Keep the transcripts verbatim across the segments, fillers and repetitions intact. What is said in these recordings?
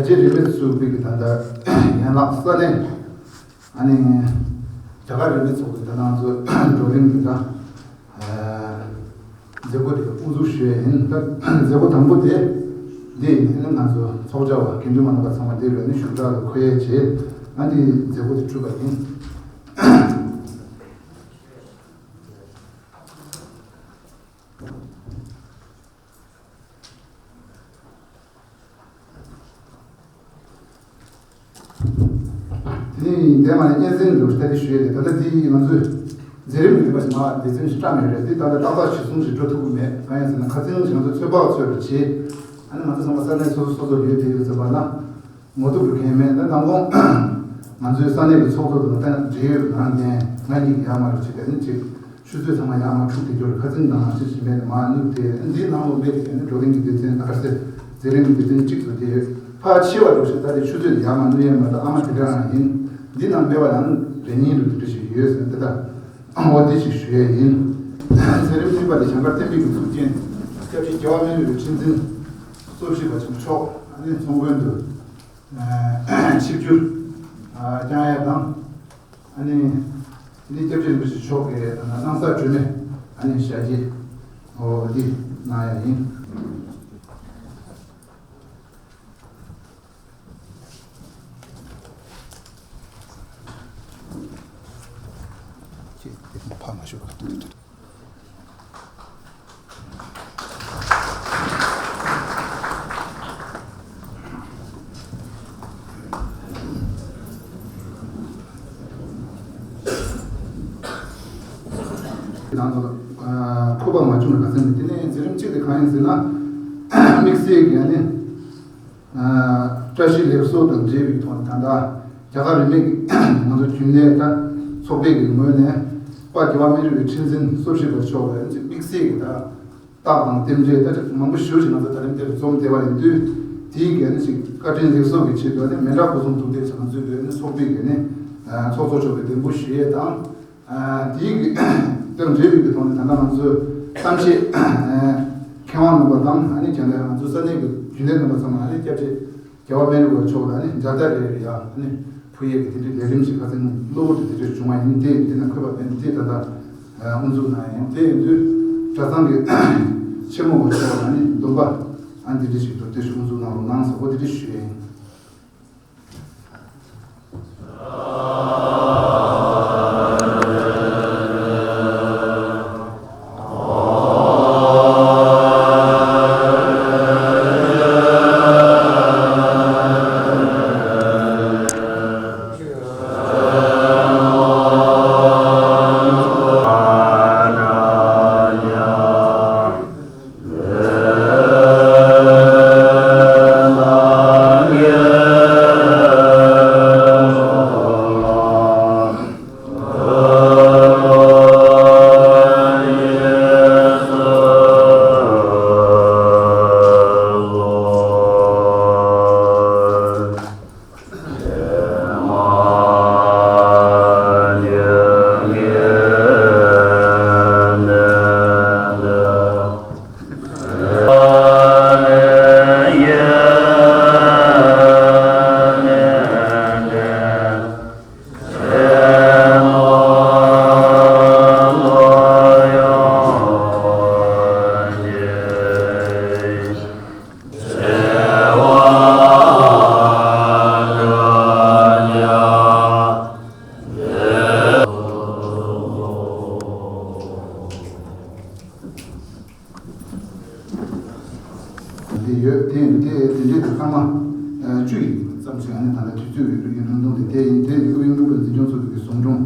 རྒྱ་ཆེ་རིས་མེད་ཚོགས་པའི་གི་ད་ལྟ་ཡན་ལག་ས་གནས། ཨ་ནི་རྒྱ་གར་རིས་མེད་ཚོགས་པའི་ད་ལྟ་ང་ཚོ་བགྲོ་གླེང་གི་ད་མཛད་སྒོ་དེ་དབུ་འཛུགས་ཞུ་ཡས་ཡིན། ད་མཛད་སྒོ་དང་པོ་དེ་འདི་ཡིན། ཨ་ནི་ང་ཚོ་ཚོགས་བཅར་བ་དགེ་འདུན་མ་ནོར་བ་ཚང་མ་འདིར་ཡོད་ནི་ཞུ་དག་ལ་འཁོད་ཡས་བྱས། ཨ་འདི་མཛད་སྒོ་དེ་གྲུབ་པ་ཡིན། དེ་ནས་འདས་མ་ནས་སྙན་སེང་འདྲ་བོ་ཞིག་ད་ལྟ་ཞུ་ཡས་རེད། ད་ལྟ་འདི་ང་ཚོས་མཛད་རིམ་གྱི་རིམ་པ་ཞིག་མ་སྡེ་ཚན་ཞིག་བཀྲམ་ཡོད་རེད། འདི་ད་ལྟ་ཏག་ཏག་ཇི་བཟུང་ཞིག་འགྲོ་ཐུབ་ཀྱི་མེད། གང་ཡིན་ཟེར་ན་ཁ་སང་ཞིག་ང་ཚོ་ཚོད་དཔག་ཚོད་རེ་བྱས། ཨ་ནི་ང་ཚོ་ཚང་མ་ས་གནས་སོ་སོ་སོ་སོར་ཡོད་དེ་ཡོད་ཟེར་བ་ལ། ངོ་ཐུག་རུ་མཁན་མེད། ད་དང་པོ་ང་ཚོའི་ས་གནས་ཀྱི་ཚོགས་གཙོ་དང་ད་འབྲེལ་ཡོད་ང་རང་ལྡན་ང་གཉིས་ཀྱི་ཡར་མར་བྱེད་པའི་ནི་ཅིག་ཆུ་ཚོད་ཚང་མ་ཡར་མར་འཁྲུག་བསྡད་རྒྱུ་རེད། ཁ་སང་དང་ནང་བཞིན་ཞིག་མེད། མར་ནུབ་དེ་འདིའི་ནང་ལོགས་མེད་དེ་ནི་བགྲོ་གླེང་གི་སྡེ་ཚན་ཨ་ཟེར་མཛད་རིམ་གྱི་སྡེ་ཚན་གཅིག་ཏུ་དེ་ཡོད། ཕར་ཕྱི་བ་འདུག་ཞིག་ད་དེ་ཆུ་ཚོད་ཡར་མར་ནུབ་ཡས་མ་གཏོགས་ཨ་མ་དེ་འདྲ་རང་ཡིན། འདི་ནང་མེད་པ་ལ་ནི་རེ་ཉིན་རུ་དེ་འདྲ་ཞིག་ཡོད་ཟེར་འདི་ལྟ་འོ་འདི་ཞིག་ཞུ་ཡས་ཡིན། མཛད་རིམ་གཉིས་པ་དེ་བྱང་སྐར་བསྟན་འཛིན་གྱི་གཙུག་རྒྱན་སྐྱབས་རྗེ་རྒྱལ་བ་མེ་རི་པའི་ཁྲི་འཛིན་སོ་བཞི་པ་ཆེན་པོ་མཆོག་ཨ་ནི་ཚོགས་མགོན་དུ་ཆིབས་བསྒྱུར་བསྐྱངས་ཡས་དང་། ཨ་ནི་དེ་ནས་སྐྱབས་རྗེ་རིན་པོ་ཆེ་མཆོག་གིས་ཨ་ནི་སྣང་གསལ་སྒྲོན་མེ་ཨ་ནི་ཞལ་གྱིས་འོ་འདི་གནང་ཡས་ཡིན། ཕར་མ་ཞུགས། ནང་དུ་ཁོ་པ་མ་བྱུང་བའི་ག་ཚོད་ནས། དེ་ནས་མཛད་རིམ་གཅིག་དེ་གང་ཡིན་ཟེར་ན། དམིགས་བསལ་གྱི་ཨ་ནི། བཀྲ་ཤིས་ལེགས་གསོལ་དང་འབྲེལ་བའི་ཐོག་ནས་ད་ལྟ་རྒྱ་གར་རིས་མེད་ཀྱི་ང་ཚོ་རྒྱུན་ལས་ད་ཚོགས་པའི་གི་ངོས་ནས་དཔལ་རྒྱལ་བ་མེ་རི་པའི་ཁྲི་འཛིན་སོ་བཞི་པ་མཆོག་ལ་དམིགས་བསལ་གྱི་ད་རྟགས་དང་རྟེན་འབྲེལ་ད་ཅིག་མང་པོ་ཞེ་པོ་ཞིག་ང་ཚོ་ད་རིང་འདིར་འཛོམས་བསྡད་པ་ཡིན་དུས། དེའི་གི་ཨ་ནི་ཅིག་བཀའ་དྲིན་ལེགས་གསོལ་གྱི་ཆེད་དུ་ཨ་ནི་མཎྜལ་སྐུ་གསུང་ཐུགས་རྟེན་ཞིག་ང་ཚོའི་གི་ཨ་ནི་ཚོགས་པའི་གི་ཨ་ནི་ཚོགས་གཙོ་མཆོག་གི་གདན་འབུལ་ཞུ་ཡས་དང་། དེའི་གི་དང་འབྲེལ་བའི་གི་ཐོག་ནས་ད་ལྟ་ང་ཚོའི་གཏམ་བཤད་མཁས་དབང་རྣམ་པ་དང་། ཨ་ནི་ཁྱེད་ལ་ང་ཚོའི་ས་གནས་ཀྱི་རྒྱུན་ལས་རྣམ་པ་ཚང་མ་ཨ་ནི་སྐྱབས་རྗེ་རྒྱལ་བ་མེ་རི་པ་མཆོག་ལ་ཨ་ནི་མཇལ་དར་རེ་རེ་ཡང་ཨ་ནི་ཕུལ་ཡས་ཀྱི་དེ་འདྲའི་ལས་རིམ་ཞིག་ཁ་སང་གློ་བུར་དུ་དེ་འདྲ་བྱུང་བ་ཡིན། དེ་འདི་ན་འཁོད་པ་མེད། དེ་ད་ལྟ་དབུ་འཛུགས་གནང་ཡིན། དེ་ཡིན་དུས་གྲྭ་ཚང་གི་ཆེན་མོ་བ་མཆོག་ལ་ཨ་ནི་སྡོམ་པ་ཨ་ནི་དེ་འདྲ་ཞིག་མདོར་བསྡུས་ཤིག་དབུ་འཛུགས་གནང་རོགས་གནང་ཟེར་བ་དེ་འདྲ་ཞུ་ཡས་ཡིན། འདི་ཡོད། དེ་ཡིན་དུས་དེ་དེ་འདྲའི་དུ་སྐར་མ་བཅུ་ཡི་ཙམ་ཞིག་ཨ་ནི་ད་ལྟ་དུས་ཚོད་ཡོད་རྒྱུ་ཡིན་རུང་དུང་དེ་དེ་ཡིན། དེ་ཡི་ཨུ་ཡོན་ལྷུན་པོ་འཛིན་སྐྱོང་ཚོགས་པའི་གི་ཟུང་དྲུང་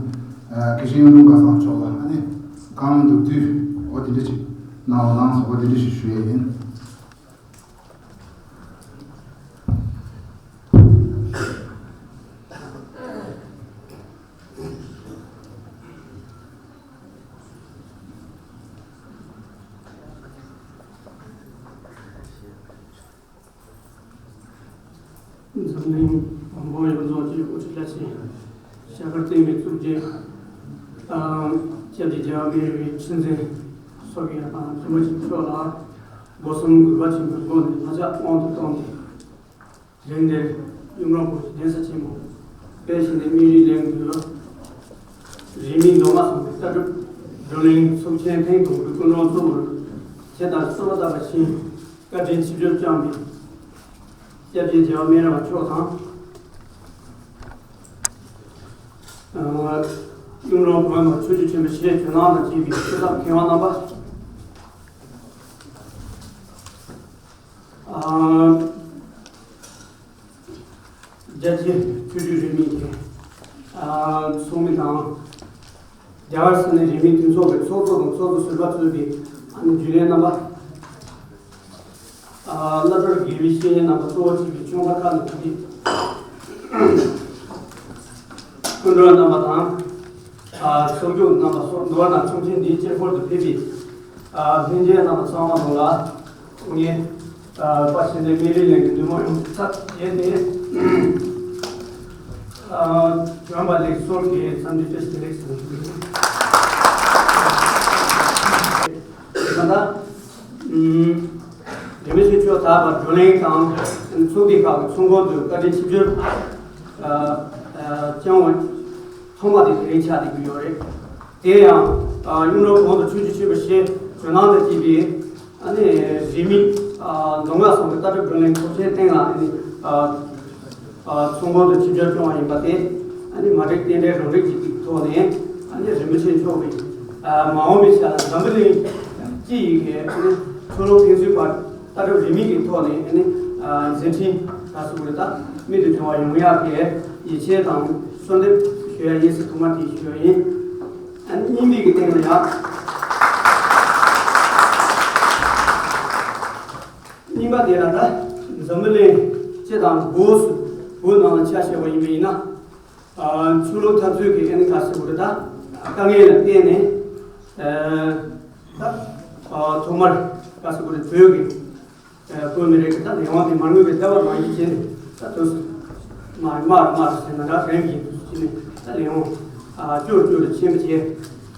དགེ་བཤེས་གཡུང་དྲུང་དགའ་ཚང་མཆོག་ལ་ཨ་ནི་གང་འདུག་དུས་འོ་དེ་འདྲ་ཞིག་གནང་རོགས་གནང་ཟེར་བ་དེ་འདྲ་ཞིག་ཞུ་ཡས་ཡིན། འཛམ་གླིང་མང་པོ་ཡོངས་རྫོགས་ཀྱི་དབུ་ཁྲིད་བླ་ཆེན་ཞྭ་དཀར་བསྟན་པའི་གཙུག་རྒྱན་དང་སྐྱབས་རྗེ་རྒྱལ་བ་མེ་རི་པའི་ཁྲི་འཛིན་སོགས་ཀྱི་ཡང་དང་རིན་པོ་ཆེ་མཆོག་ལ་སྒོ་གསུམ་གུས་པ་ཆེན་པོའི་སྒོ་ནས་ལྷ་ཕྱག་དབང་དུ་བཏང་སྟེ། དེང་འདིར་གཡུང་དྲུང་བོན་གྱི་གདན་ས་ཆེན་མོ་དཔལ་ཞི་བདེ་སྨན་རིའི་གླིང་དུ་རིས་མེད་མདོ་སྔགས་ཟབ་པའི་ལྟ་གྲུབ་བགྲོ་གླེང་ཚོགས་ཆེན་ཐེངས་དང་པོའི་སྐུ་མགྲོན་གཙོ་བོར་ཁྱེད་དང་གསོལ་བ་བཏབ་པ་བཞིན་བཀའ་དྲིན་ཆིབས་བསྒྱུར་བསྐྱངས་པའི་སྐྱབས་རྗེ་རྒྱལ་བ་སྨན་རི་བ་མཆོག་དང་། གཡུང་དྲུང་བོན་པོ་ཆོས་ཀྱི་ཆེན་པོ་ཞེས་ཇོ་ནང་དང་བཅས་པའི་སྐུ་ཚབ་མཁས་དབང་རྣམ་པ། རྒྱལ་སྤྱིའི་ཆོས་བརྒྱུད་རིས་མེད་ཀྱི་ཚོགས་མི་དང་། རྒྱ་གར་ས་གནས་རིས་མེད་མཐུན་ཚོགས་ཀྱི་ཚོགས་གཙོ་དང་ཚོགས་གཙོ་ཟུར་པ་གཙོས་པའི་ཨ་ནི་རྒྱུན་ལས་རྣམ་པ། བླ་སྤྲུལ་དགེ་བའི་བཤེས་གཉེན་རྣམ་པ་གཙོ་བོ་བྱས་པའི་ཆུང་བ་ཁག་ནས་ཕེབས་པའི་སྐུ་མགྲོན་རྣམ་པ་དང་། ཚོགས་སྐྱོང་རྣམ་པ་སོགས་འདུ་བ་དང་ཚོགས་ཆེན་འདིའི་དཀྱིལ་འཁོར་དུ་ཕེབས་པའི་ལྷན་རྒྱས་རྣམ་པ་ཚང་མ་ལ་ངས་དཔལ་ཞི་བདེ་སྨན་རིའི་གླིང་གི་འདུས་མང་ཡོངས་ཚབ་བྱས་ནས་བྱོན་པ་ལེགས་སོ་ཞེས་འཚམས་འདྲི་བཀྲ་ཤིས་བདེ་ལེགས་ཞུ་རྒྱུ་ཡིན། ད་ལྟ། རིས་མེད་ཆོས་ཕྱོགས་དག་པ་བགྲོ་གླེང་དང་ཚོགས་སྡེ་ཁག་གི་ཚོགས་འཁོར་དུ་བཀའ་དྲིན་ཆིབས་བསྒྱུར་བསྐྱངས་པ་ཐོག་མ་དེ་དེ་རིང་ཆགས་བསྡད་ཀྱི་ཡོད་རེད། དེ་ཡང་གཡུང་དྲུང་བོན་དང་ཆོས་ཀྱི་ཆེན་པོ་ཞེས་ཇོ་ནང་དང་བཅས་པའི་ཨ་ནི་རིས་མེད་མདོ་སྔགས་ཟབ་པའི་ལྟ་གྲུབ་བགྲོ་གླེང་ཚོགས་ཆེན་སྟེང་ལ་ཨ་ནི་ཚོགས་འཁོར་དུ་ཆིབས་བསྒྱུར་བསྐྱངས་པ་ཡིན་པ་དེ་ཨ་ནི་མ་བསྒྲིགས་རྟེན་འབྲེལ་རང་རིགས་ཀྱི་ཐོག་ནས་ཨ་ནི་རིན་པོ་ཆེ་མཆོག་གིས་མ་འོངས་པའི་ཆར་འཛམ་བུ་གླིང་སྤྱི་ཡི་གི་ཨ་ནི་ཆོས་ལུགས་ཕན་ཚུན་བར་ལྟ་གྲུབ་རིས་མེད་ཀྱི་ཐོག་ནས་ཨ་ནི་མཛད་འཕྲིན་ག་ཟེར་དགོས་རེད། ད་མིག་ཏུ་བྱུང་བ་ཡོང་ཡག་གི་ཡིད་ཆེས་དང་གསོལ་འདེབས་ཞུ་ཡ་ཡིན་ཟེར་ཐོག་མ་དེ་ཞུ་ཡ་ཡིན། ཨ་ནི་གཉིས་པའི་གི་སྟེང་ལ་ཡང་། གཉིས་པ་དེ་ལ་ད་འཛམ་བུ་གླིང་སྤྱི་དང་སྒོས་སུ་བོད་ནང་ལ་ཆ་བཞག་པ་ཡིན་པ་ཡིན་ན། ཆོས་ལུགས་འཐབ་རྩོད་ཀྱི་ཨ་ནི་ག་ཟེར་དགོས་རེད། ད་དཀའ་ངལ་ལ་བརྟེན་ནས་ད་ཐོག་མར་ག་ཟེར་དགོས་རེད། བོད་ཀྱི་བོད་མི་རིགས་ཀྱི་ད་ལས་དབང་དེ་མ་དངུལ་གྱི་ལྟ་བ་མ་ཡིན་བྱས་ནས་ད་དུས་སུ་མ་མ་མ་ཟེར་ན་འདྲ་རིམ་གྱིས་དུས་སུ་བྱས་ནས་ད་ལས་དབང་སྐྱོར་སྐྱོར་ཆེན་པོ་བྱས།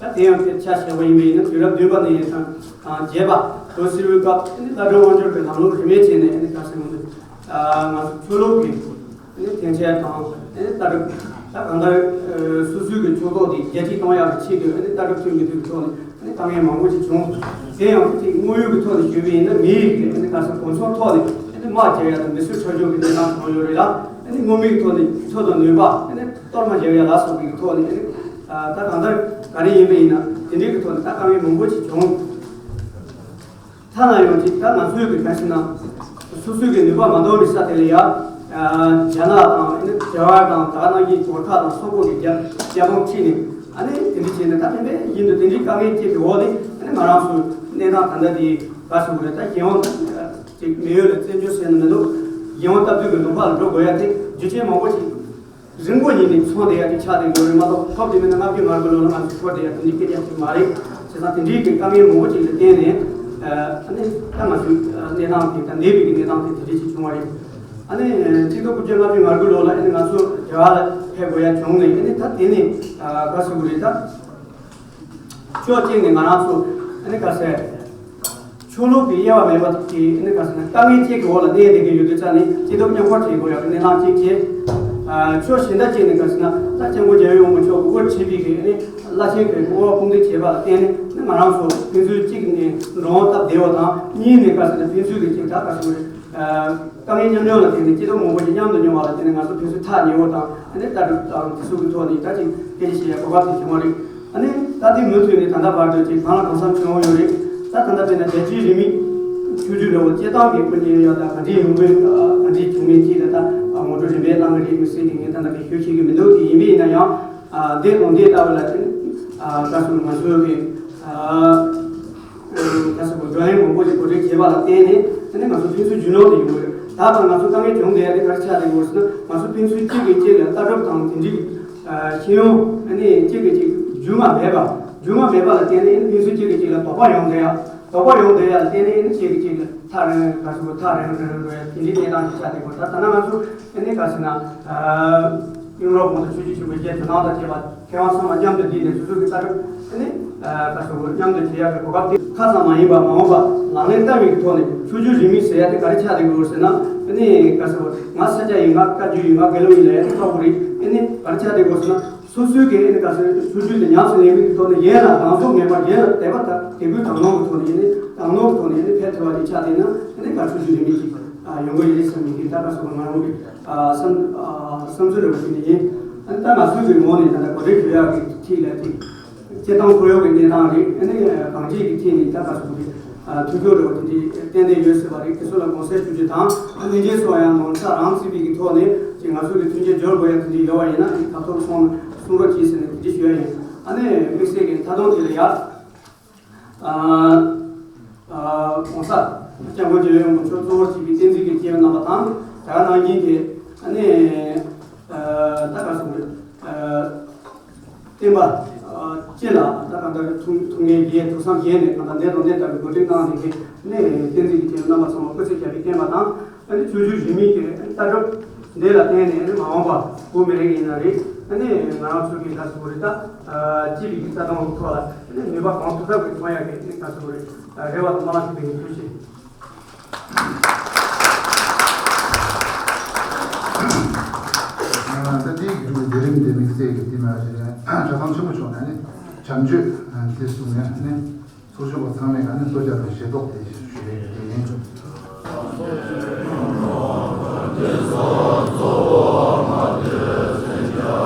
ད་དེ་ཡང་དེ་ཆ་བཞག་པ་ཡིན་པ་ཡིན་ན་དུས་རབས་བདུན་པ་ནས་ཡིན་ཙང་བརྒྱད་པ་བོད་སིལ་བུའི་སྐབས་ཨ་ནི་བླ་སྒྲོན་དབང་སྒྱུར་གྱི་ལམ་ལུགས་རིམ་པས་བྱས་ནས་ཨ་ནི་ག་ཟེར་དགོས་རེད། ང་ཚོ་ཆོས་ལུགས་ཀྱི་ཨ་ནི་འཐེན་འཁྱེར་དང་ཨ་ནི་ལྟ་གྲུབ་ད་གང་ལྟར་སོ་སོའི་གི་ཕྱོགས་གཏོགས་དེ་རྒྱལ་སྤྱིའི་གཏོང་ཡག་གི་ཆེད་དུ་ཨ་ནི་ལྟ་གྲུབ་མཐུན་མི་མཐུན་གྱི་ཐོག་ནས་ཨ་ནི་དཀའ་ངལ་མང་པོ་ཞིག་བྱུང་། དེ་ཡང་ཅིག་དངོས་ཡོད་ཀྱི་ཐོག་ནས་ཞུས་པ་ཡིན་ན་མི་ཡི་གི་ཨ་ནི་ག་ས་གོ་མཚོན་ཐོག་ནས་ཨ་ནི་དམག་རྒྱག་ཡག་དང་མི་གསོད་ཁྲག་སྦྱོར་གྱི་གནས་སྟངས་བྱུང་ཡོད་རེད་ལ། ཨ་ནི་དངོས་མེད་ཀྱི་ཐོག་ནས་ཚོད་དང་ནུས་པ་ཨ་ནི་གཏོར་མ་རྒྱག་ཡག་ལ་སོགས་པའི་ཐོག་ནས་ཨ་ནི་ད་གང་ལྟར་ག་རེ་ཡིན་པ་ཡིན་ན་དེ་འདྲའི་གི་ཐོག་ནས་ད་དཀའ་ངལ་མང་པོ་ཞིག་བྱུང་། ཐ་ན་ཡང་ཅིག་ད་ང་ཚོའི་གི་ག་ཞིག་ན་སོ་སོའི་གི་ནུས་པ་མ་འདང་བའི་ས་དེ་ལ་ཡ། རྒྱ་ནག་དང་ཨ་ནི་རྒྱ་གར་དང་ད་ག་ནང་བཞིན་ཇོ་ཁ་དང་སོག་པོ་གི་རྒྱ་རྒྱ་དཔུང་ཁྲིད་ནས་ཨ་ནི་དེ་འདྲ་བྱས་ནས་ད་ཕན་པའི་བཞིན་དུ་དེ་འདྲའི་དཀའ་ངལ་སྐྱེས་པའི་འོག་ནས་ཨ་ནི་ང་རང་ཚོའི་གནས་སྟངས་ད་ལྟ་དེ་ག་ཟེར་དགོས་རེད། ད་གཞན་དབང་ཅིག་མི་ཡུལ་ལ་བཙན་བྱོལ་ཟེར་ན་མི་འདུག་གཞན་དབང་སྟབས་བདེ་གི་ལུང་པ་ལ་འགྲོ་དགོས་ཡ་དེ་རྒྱུ་རྐྱེན་མང་པོ་ཞིག་རིང་པོ་ཉིད་ནས་ཚོང་དེ་ཡ་དེ་ཆགས་དེ་ཡོད་རེད་མ་གཏོགས་ཐོབ་དེ་མིན་ན་ལྔ་བཅུ་ང་དགུ་ལོ་ལ་ང་ཚོ་ཐོབ་དེ་ཡ་དེ་འདྲའི་སྐད་ཆ་ཞིག་མ་རེད། བྱས་ཙང་དེ་འདྲའི་གི་དཀའ་ངལ་མང་པོ་ཅིག་ལ་བརྟེན་ནས་ཨ་ནི་ད་ང་ཚོའི་གནས་སྟངས་དེ་ད་འདས་པའི་གི་གནས་སྟངས་དེ་དེ་འདྲའི་ཅིག་བྱུང་བ་རེད། ཨ་ནི་གཅིག་སྟོང་དགུ་བརྒྱ་ལྔ་བཅུ་ང་དགུ་ལོ་ལ་ཨ་ནི་ང་ཚོ་རྒྱ་གར་ལ་ཕེབས་དགོས་ཡ་བྱུང་ནས་ཨ་ནི་ད་དེ་ནས་ག་ཟེར་དགོས་རེད་ད། ཕྱོགས་གཅིག་ནས་ང་རང་ཚོ་ཨ་ནི་ག་ཟེར། ཆོས་ལུགས་ཀྱི་དབྱེ་བ་མེད་པ་དེ་ཨ་ནི་ག་ཟེར་ན་དཀའ་ངལ་གཅིག་གི་འོག་ལ་གནས་བསྡད་ཀྱི་ཡོད་དུས་ཙང་ནས་སྐྱིད་སྡུག་མཉམ་འཁུར་བྱེད་དགོས་ཡག་གི་གནས་སྟངས་གཅིག་བྱས། ཕྱོགས་གཞན་དག་གཅིག་ནས་ག་ཟེར་ན་ད་སྐྱབས་མགོན་རྒྱལ་བའི་དབང་པོ་མཆོག་གིས་དབུ་ཁྲིད་པའི་གི་ཨ་ནི་བླ་ཆེན་གྱི་དབུ་བ་དཔུང་སྡེ་བྱས་པ་ལ་བརྟེན་ནས་ཨ་ནི་ང་རང་ཚོ་ཕན་ཚུན་གཅིག་ནས་འགྲོ་འོང་སྟབས་བདེ་བ་དང་གཉིས་ནས་ག་ཟེར་ན་ཕན་ཚུན་གྱི་གཅིག་ད་ག་ཟེར་དགོས་རེད། དཀའ་ངལ་མཉམ་མྱོང་ལ་བརྟེན་ནས་སྐྱིད་སྡུག་མང་པོ་ཞིག་མཉམ་དུ་མྱོང་བ་ལ་བརྟེན་ནས་ང་ཚོ་ཕན་ཚུན་ཐག་ཉེ་བོ་དང་ཨ་ནི་ལྟ་གྲུབ་དང་དེ་ཚོ་གི་ཐོག་ནས་ད་ཅིག་སྐད་ཆ་བཤད་ཡ་གོ་སྐབས་དེ་བྱུང་བ་རེད། ཨ་ནི་ད་ལྟའི་མུ་མཐུད་ནས་ད་ལྟ་བར་དུ་ཅིག་གང་ལ་གང་འཚམ་བྱུང་ཡོད་རེད། ད་ད་ལྟ་དཔེར་ན་རྒྱལ་སྤྱིའི་རིས་མེད་ཆོས་བརྒྱུད་འགྲོ་བ་སྤྱི་བཏང་གི་དབུ་བརྙེས་ཡ་ད་ག་འདྲའི་ཡོང་གི་ག་འདྲའི་བྱུང་མིན་ཅིག་ལ་ད་ངོ་སྤྲོད་རིམ་པས་གནང་གི་རེད་མི་སྲིད་ཀྱི་ངས་ད་ལྟ་གི་ཤོད་ཤེས་ཀྱི་མི་འདུག་དེ་ཡིན་པ་ཡིན་ན་ཡང་འདས་དང་འདས་ལྟ་བུ་ལ་ཅིག་ད་སོང་ང་ཚོའི་གི་ད་ས་གོ་བགྲོ་གླེང་མང་པོ་ཞིག་གོ་སྒྲིག་བྱས་པ་ལ་བརྟེན་ནས་དེ་ནས་ང་ཚོ་ཕན་ཚུན་རྒྱུས་ལོན་དུ་ཡོང་གི་ཡོད། ད་ལྟ་ང་ཚོ་དཀའ་ངལ་བྱུང་བསྡད་ཡ་དེ་ག་རེ་ཆགས་བསྡད་ཡོད་ཟེར་ན་ང་ཚོ་ཕན་ཚུན་གཅིག་གིས་གཅིག་ལ་ལྟ་གྲུབ་དང་དེ་འདྲའི་ཤེས་ཡོན་ཨ་ནི་གཅིག་གིས་གཅིག་རྒྱུས་མངའ་མེད་པ། རྒྱུས་མངའ་མེད་པ་ལ་བརྟེན་ནས་ཕན་ཚུན་གཅིག་གིས་གཅིག་ལ་དོགས་པ་ཡོང་བསྡད་ཡ། དོགས་པ་ཡོང་བསྡད་ཡ་ལ་བརྟེན་ནས་ཨ་ནི་གཅིག་གིས་གཅིག་ལ་ཐག་རིང་ག་ཚོད་ཐག་རིང་རིང་རིང་རེད། དེ་འདྲའི་གནས་སྟངས་ཤིག་ཆགས་བསྡད་ཡོད། ད་ད་ནང་ང་ཚོ་ཨ་ནི་ག་ཟེར་ན། གཡུང་དྲུང་བོན་དང་ཆོས་རྗེ་ཆེན་པོ་རྗེ་དེ་ནང་དང་བཅས་པ་མཁས་དབང་ཚང་མ་མཉམ་དུ་བསྡུས་ནས་སོ་སོ་གི་ལྟ་གྲུབ་ཨ་ནི་ད་སོ་སོ་མཉམ་དུ་བྱེད་ཡག་གི་གོ་སྐབས་དེ་ཁ་ཙམ་མ་ཡིན་པར་མ་འོངས་པ་ལག་ལེན་བསྟར་བའི་ཐོག་ནས་ཆོས་བརྒྱུད་རིས་མེད་ཟེར་ཡ་དེ་ག་རེ་ཆགས་བསྡད་ཀྱི་ཡོད་ཟེར་ན་ ཨ་ནི་ག་ཟེར་བ་ང་ས་སྐྱ་ཡིན་ང་བཀའ་བརྒྱུད་ཡིན་ང་དགེ་ལུགས་ཡིན་ལ་ཨེ་ཁག་པོ་རེད། ཨ་ནི་ག་རེ་ཆགས་བསྡད་དགོས་ཟེར་ན་སོ་སོའི་གི་ཨ་ནི་ག་ཟེར་ཆོས་བརྒྱུད་དེ་ཉམས་སུ་ལེན་མིན་གྱི་ཐོག་ནས་གཞན་ལ་སྡང་ཟུག་མེད་པར་གཞན་ལ་དད་པ་དང་དད་གུས་དག་སྣང་གི་ཐོག་ནས་ཨ་ནི་དག་སྣང་གི་ཐོག་ནས་ཨ་ནི་ཕན་ཐོགས་པ་དེ་ཆགས་བསྡད་ན་ཨ་ནི་ག་ཆོས་བརྒྱུད་རིས་མེད་ཅིག་ཡོང་གི་ཡིན་བསམ་མི་གི་ད་ག་ཟེར་བ་ང་རང་གི་བསམ་བསམ་ཚུལ་རེ་བ་ཞིག་ནི་ཡིན། ཨ་ནི་ད་ང་ཚོའི་གི་ངོས་ནས་ད་ལྟ་གོ་སྒྲིག་ཞུ་ཡག་གི་ཐིག་ལ་ཐིག་སྤྱིར་བཏང་ཁོར་ཡུག་གི་གནས་སྟངས་རེད། ཨ་ནི་གང་ཅིའི་གི་ཐད་ནས་ད་ག་ཟེར་དགོས་རེད། མཐུན་འགྱུར་རེ་བ་དེ་འདྲའི་ཏན་ཏན་ཡོད་སྲིད་པ་རེད། དེ་ཚོ་ལ་དགོངས་སེལ་ཞུ་རྒྱུ་དང་ཨ་ནི་མཉེན་ཆས་སོགས་ཡང་ནང་ཆ་རང་བརྩིས་པའི་གི་ཐོག་ནས་ཅིག་ང་ཚོ་གི་མཐུན་རྐྱེན་སྦྱོར་དགོས་ཡ་དེ་འདྲའི་ཡོད་པ་ཡིན་ན་ཨ་ནི་ཁ་ཐོར་སོང་གསུང་རོགས་གྱིས་ཟེར་ནས་དེ་འདྲའི་ཞུ་ཡ་ཡིན། ཨ་ནི་དམིགས་བསལ་གྱི་མཐའ་སྡོམ་དེ་ལ་ཡ། ཨ་ཨ་༸གོང་ས་༸སྐྱབས་མགོན་རྒྱལ་བའི་དབང་པོ་མཆོག་གཙོ་བོར་བྱས་པའི་བསྟན་འཛིན་གྱི་སྐྱེས་བུ་རྣམ་པ་དང་དེ་ག་ནང་བཞིན་གྱི་ཨ་ནི་ཨ་ད་ག་ཟེར་དགོས་རེད། ཨ་བསྟན་པ་ཨ་སྤྱི་ལ་ད་གང་ལྟར་ཐུགས་ཐུགས་ངལ་བརྒྱལ་ཐུགས་བསམ་བརྒྱལ་ནས་གང་ལྟར་ནད་དང་ནད་ལྟ་བུའི་འགོ་ཁྲིད་གནང་ནས་ནས་བསྟན་འཛིན་གྱི་སྐྱེས་བུ་རྣམ་པ་ཚང་མ་སྐུ་ཚེ་ཞབས་པད་བརྟན་པ་དང་ཨ་ནི་ཆོས་བརྒྱུད་རིས་མེད་ཀྱི་ལྟ་གྲུབ་འདི་ལ་བརྟེན་ནས་ཨ་ནི་མ་འོངས་པ་བོད་མི་རིགས་ཡིན་ན་རེད། ཨ་ནི་ང་རང་ཚོ་གི་ལ་སོགས་རེད་ད་སྤྱི་པའི་གི་རྩ་དོན་ཐོག་ལ་ཨ་ནི་ནུས་པ་གང་ཐུབ་ཐབས་ཀྱིས་ཐོན་ཡག་གི་ཨ་ནི་ལ་སོགས་རེད་རེ་བ་དང་སྨོན་ལམ་ཞུ་བའི་ཐུགས་རྗེ་ཆེ། ད་ལྟའི་དགེ་ཕྲུག་མཛད་རིམ་དེ་དམིགས་བསལ་གྱི་དེ་མ་ཞིག་གྲྭ་ཚང་ཆེན་པོ་མཆོག་ནས་ནི་བྱམས་ཆོས་དེ་གསུངས་ནས་ནི་ཚོགས་ཞུགས་པ་ཚང་མས་ག་ནི་གསོལ་ཇ་དང་ཞལ་ཏོག་དེ་ཞུ་རེད་དེ་ཡིན།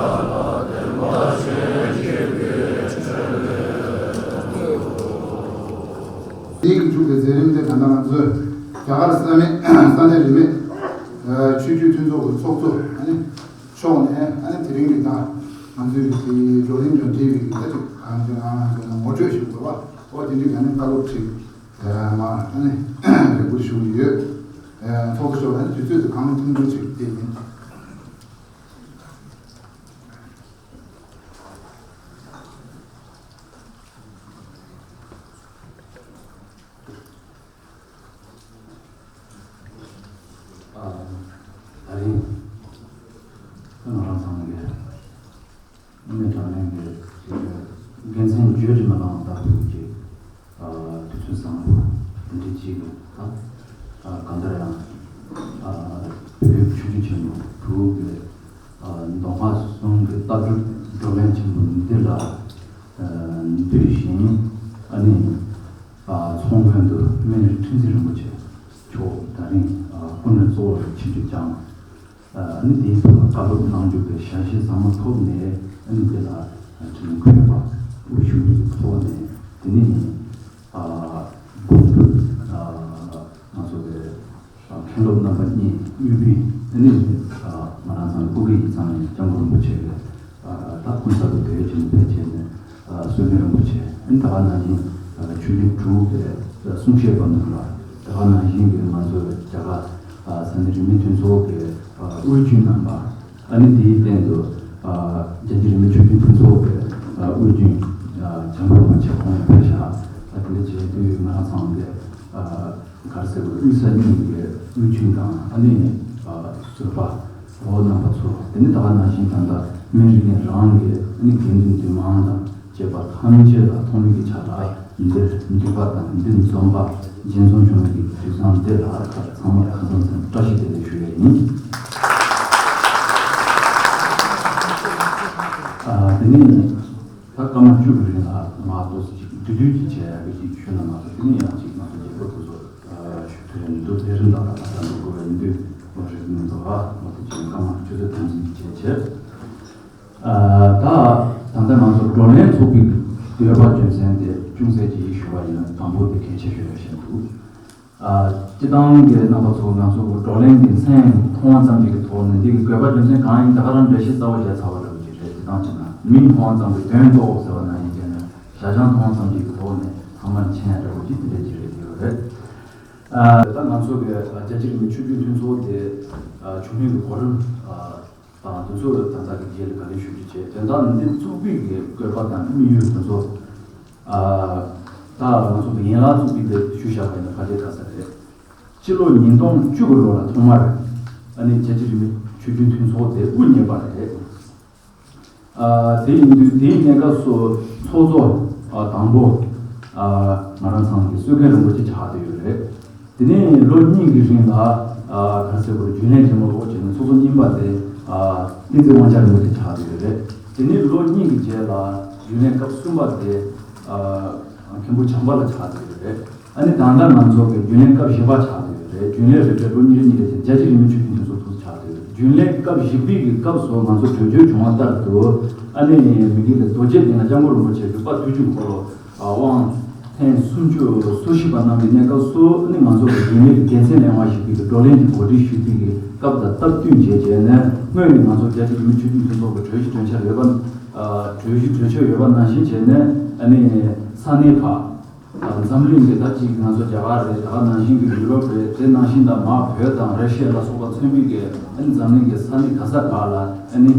དེའི་མཇུག་གི་མཛད་རིམ་དེ་ད་ལྟ་ང་ཚོས་རྒྱ་གར་ས་གནས་ས་གནས་རིས་མེད་ཆོས་བརྒྱུད་མཐུན་ཚོགས་ཀྱི་ཚོགས་གཙོ་ཕྱོགས་ནས་ཨ་ནི་དེ་རིང་གི་ད་ང་ཚོའི་གི་བགྲོ་གླེང་དང་འབྲེལ་བའི་གི་ད་ཅིག་གང་ཅི་ཨ་ང་ཚོས་ངོ་སྤྲོད་ཞུ་དགོས་པ་འོ་དེ་འདྲའི་ག་ནས་བཀའ་སློབ་ཁྲིད་མ་ཨ་ནི་རེ་སྐུལ་ཞུ་གི་ཡོད། ཚོགས་གཙོ་མཆོག་ལ་ནི་དུས་ཚོད་དེ་གང་ཐུང་ཐུང་ཞིག་དེ་ཡིན། ཨ་ད་རིང་ང་རང་ཚང་མ་གི་དངོས་གནས་དྲང་གནས་ཀྱི་དགེ་མཚན་བརྗོད་ཀྱིས་མི་ལང་བ་ལྟ་བུ་ཅིག་དུས་ཚོད་བཟང་པོ་འདི་འདྲ་ཅིག་ལ་ད་གང་ལྟར་ཡང་བོད་ཆོས་བརྒྱུད་ཆེན་པོ་དྲུག་གི་མདོ་སྔགས་གསུམ་གྱི་ལྟ་གྲུབ་བགྲོ་གླེང་ཆེན་པོ་འདི་ལ་འདུས་ཤིང་ཨ་ནི་ཚོགས་མགོན་དུ་སྨན་རི་ཁྲི་འཛིན་རིན་པོ་ཆེ་མཆོག་ད་རིང་སྐུ་མགྲོན་གཙོ་བོར་ཆིབས་བསྒྱུར་བསྐྱངས། ཨ་ནི་དེའི་ཐོག་ལ་བཀའ་སློབ་གནང་རྒྱུ་དེ་ཞལ་བཞེས་ཟབ་མོ་ཐོབ་ནས་ཨ་ནི་དེ་ལ་དྲིན་གུས་པ་ཞུ་རྒྱུའི་ཐོག་ནས་དེ་ནས་ཨ་དགོངས་འདུས་ཨ་ང་ཚོ་གི་མཁན་སློབ་རྣམ་པ་གཉིས་དབུས་པའི་ཨ་ནི་ང་རང་ཚང་སྐུ་སྒེར་ཡིག་ཚང་ནས་སྐྱབས་མགོན་རིན་པོ་ཆེ་གི་ད་ཁོང་ཚོ་དེ་བས་ཀྱང་ཕལ་ཆེར་ནས་བསོད་སྨན་རིན་པོ་ཆེ་ཨ་ནི་ད་ག་ནང་བཞིན་ཆོས་བརྒྱུད་དྲུག་གི་གསུང་བཤད་པ་རྣམས་ལ་ད་ག་ནང་བཞིན་གྱི་ང་ཚོ་རྒྱ་གར་ས་གནས་རིས་མེད་མཐུན་ཚོགས་ཀྱི་དབུས་རྒྱུན་རྣམ་པ་ཨ་ནི་དེའི་སྟེང་དུ་རྒྱལ་སྤྱིའི་རིས་མེད་ཆོས་བརྒྱུད་མཐུན་ཚོགས་ཀྱི་དབུས་རྒྱུན་བྱམས་པ་རིན་པོ་ཆེ་ཁོང་ཡང་ཕེབས་ཤག་ད་དེ་འདྲ་བྱས་དུས་ང་རང་ཚང་གི་ག་རེ་ཟེར་དགོས་དབུས་ས་གཉིས་ཀྱི་དབུས་རྒྱུན་དང་ཨ་ནི་ཟུར་པ་འོ་རྣམ་པ་ཚོ་དེ་ནི་ད་ག་ནང་བཞིན་ད་ལྟ་སྨན་རི་ནས་རང་གི་ཨ་ནི་དགེ་འདུན་འདུས་མང་དང་བཅས་པ་ཐམས་ཅད་ལ་ཐོག་མའི་གི་ཆ་ལ་འདིར་འདུས་པ་དང་འདིར་འཛོམས་པ་སྦྱིན་སོང་བྱུང་བའི་དུས་བཟང་འདི་ལ་ཚང་མར་ཁ་ཚང་ཚང་བཀྲ་ཤིས་བདེ་ལེགས་ཞུ་ཡས་ཡིན། དེ་ནས་ད་སྐར་མ་བཅུ་གི་རིང་ལ་མ་གཏོགས་ཅིག་བསྡུས་བསྡུས་ཀྱི་བྱས་ཡག་གི་ཅིག་ཞུས་ན་མ་གཏོགས་དེ་ནས་ཡང་ཅིག་ང་ཚོ་རྒྱལ་པོ་དེ་ཚོ་ཆུ་ཚོད་ནི་འདུག་ལས་རིམ་དང་ད་ལྟ་འགྲོ་དགོས་པ་ཡིན་དུས་ལོ་རེ་མི་འདུག་ཨ་ང་ཚོ་ཅིག་སྐར་མ་ཆུ་ཚོད་དམ་འཛིན་བྱས་བྱས། ད་ད་ལྟ་ང་ཚོ་བགྲོ་གླེང་ཚོགས་པའི་འདོད་པ་རྒྱུ་མཚན་དེ་ཅུང་ཟད་ཅིག་ཞུ་བ་ཡིན་ན་དང་པོ་དེ་གལ་ཆེ་ཤོས་རེད་བཞིན་འདུག་སྤྱི་བཏང་གི་རྣམ་པ་ཚོ་ང་ཚོ་བགྲོ་གླེང་གི་མཚན་མཐོང་བ་ཙམ་ཞིག་གི་ཐོག་ནས་འདི་གི་དགོས་པ་རྒྱུ་མཚན་གང་ཡིན་ད་ག་རང་འགྲེལ་བཤད་རྩ་བ་བརྒྱབ་ཚར་བ་འདྲ་བོ་ཅིག་རེད། སྤྱི་བཏང་བྱས་ན་མིང་མཐོང་བ་ཙམ་གྱི་དོན་རྟོགས་ཟེར་བ་ན་ཡིན་གྱི་ན་བྱ་བྱང་མཐོང་བ་ཙམ་ཞིག་གི་ཐོག་ནས་ཚང་མར་མཁྱེན་ཡ་འདྲ་བོ་ཅིག་དེ་འདྲ་ཅིག་རེད་ཡོད་རེད། ད་ང་ཚོ་གི་རྒྱལ་སྤྱིའི་རིས་མེད་ཆོས་བརྒྱུད་མཐུན་ཚོགས་དེ་བྱུང་ཡུལ་གྱི་གོ་རིམ་དང་དེ་ཚོ་ད་ལྟ་གི་རྗེས་ལ་ག་ལེར་ཞུ་རྒྱུ་བྱས། དོན་དག་ནི་འདི་བཙུགས་པའི་གི་དགོས་པ་དང་དམིགས་ཡུལ་དེ་ཚོ་ད་ང་ཚོ་གི་ཡན་ལག་བཙུགས་པའི་དེ་ཞུས་བཞག་པ་ཡིན་ན་ཕལ་ཆེར་ད་ས་རེད། སྤྱི་ལོ་ཉིས་སྟོང་བཅུ་གི་ལོ་ལ་ཐོག་མར་ཨ་ནི་རྒྱལ་སྤྱིའི་རིས་མེད་ཆོས་བརྒྱུད་མཐུན་ཚོགས་དེ་དབུ་བརྙེས་པ་རེད། དེ་ཡིན་དུས་དེའི་གནས་སྐབས་སུ་ཚོགས་གཙོ་དང་པོ་ང་རང་ཚང་གི་བསོད་རྒན་རིན་པོ་ཆེ་ཆགས་བསྡད་ཡོད་རེད། དེ་ནས་ལོ་གཉིས་ཀྱི་རིང་ལ་ ཨ་ག་རེ་ཟེར་དགོས་རེད། རྒྱུན་ལས་ཆེན་མོ་ལོག་བྱས་ནས་ཚོགས་གཙོ་རྙིང་པ་དེ་ཨ་བསྟན་འཛིན་དབང་རྒྱལ་རིན་པོ་ཆེ་ཆགས་བསྡད་ཡོད་རེད། དེ་ནས་ལོ་གཉིས་ཀྱི་རྗེས་ལ་རྒྱུན་ལས་སྐབས་གསུམ་པ་དེ་ཨ་མཁན་པོ་བྱམས་པ་ལགས་ཆགས་བསྡད་ཡོད་རེད། ཨ་ནི་ད་ལྟ་ང་ཚོ་གི་རྒྱུན་ལས་སྐབས་བཞི་པ་ཆགས་བསྡད་ཡོད་རེད། རྒྱུན་ལས་རེ་རེ་ལོ་གཉིས་རེ་གཉིས་རེ་བྱས་རྒྱལ་སྤྱིའི་རིས་མེད་ཆོས་བརྒྱུད་འཐུས་ཚོགས་དེ་ཆགས་བསྡད་ཡོད་རེད། རྒྱུན་ལས་སྐབས་བཞི་པའི་གི་སྐབས་སུ་ང་ཚོ་གྲོས་ཆོད་བྱུང་བ་ལྟར་དུ་ཨ་ནི་མི་དགེ་ལས་རྡོ་རྗེ་གདན་ལ་སྐྱབས་མགོན་རིན་པོ་ཆེ་རིག་པ་ཐུགས་རྒྱུད་འཁོར་ལོ་དབང་ཐེངས་སུམ་ཅུ་སོ་བཞི་པ་གནང་བའི་གནས་སྐབས་སུ་ནི་ང་ཚོ་གི་རྒྱུན་ལས་ཀྱི་དགེ་མཚན་ལེན་པ་ཞིག་གི་བགྲོ་གླེང་གི་གོ་སྒྲིག་ཞུས་པའི་གི་སྐབས་དང་སྟབས་བསྟུན་བྱས་བྱས་ནས་སྔོན་ནས་ང་ཚོ་རྒྱལ་སྤྱིའི་རིས་མེད་ཆོས་བརྒྱུད་འཐུས་ཚོགས་ཀྱི་གྲོས་གཞི་གྲོས་འཆར་ཡོད་པ། གྲོས་གཞི་གྲོས་ཆོད་ཡོད་པ་ནང་བཞིན་བྱས་ནས་ཨ་ནི་ས་གནས་ཁག་འཛམ་གླིང་གི་ད་ཅིག་ང་ཚོ་རྒྱ་གར་རེད། ད་ག་ནང་བཞིན་གི་ཡུ་རོབ་རེད། དེ་ནང་བཞིན་ད་མ་བོད་དང་ར་ཤི་ཡ་ལ་སོགས་པ་མཚོན་པའི་གི་ཨ་ནི་འཛམ་གླིང་གི་ས་གནས་ག་ས་ག་ལ་ཨ་ནི་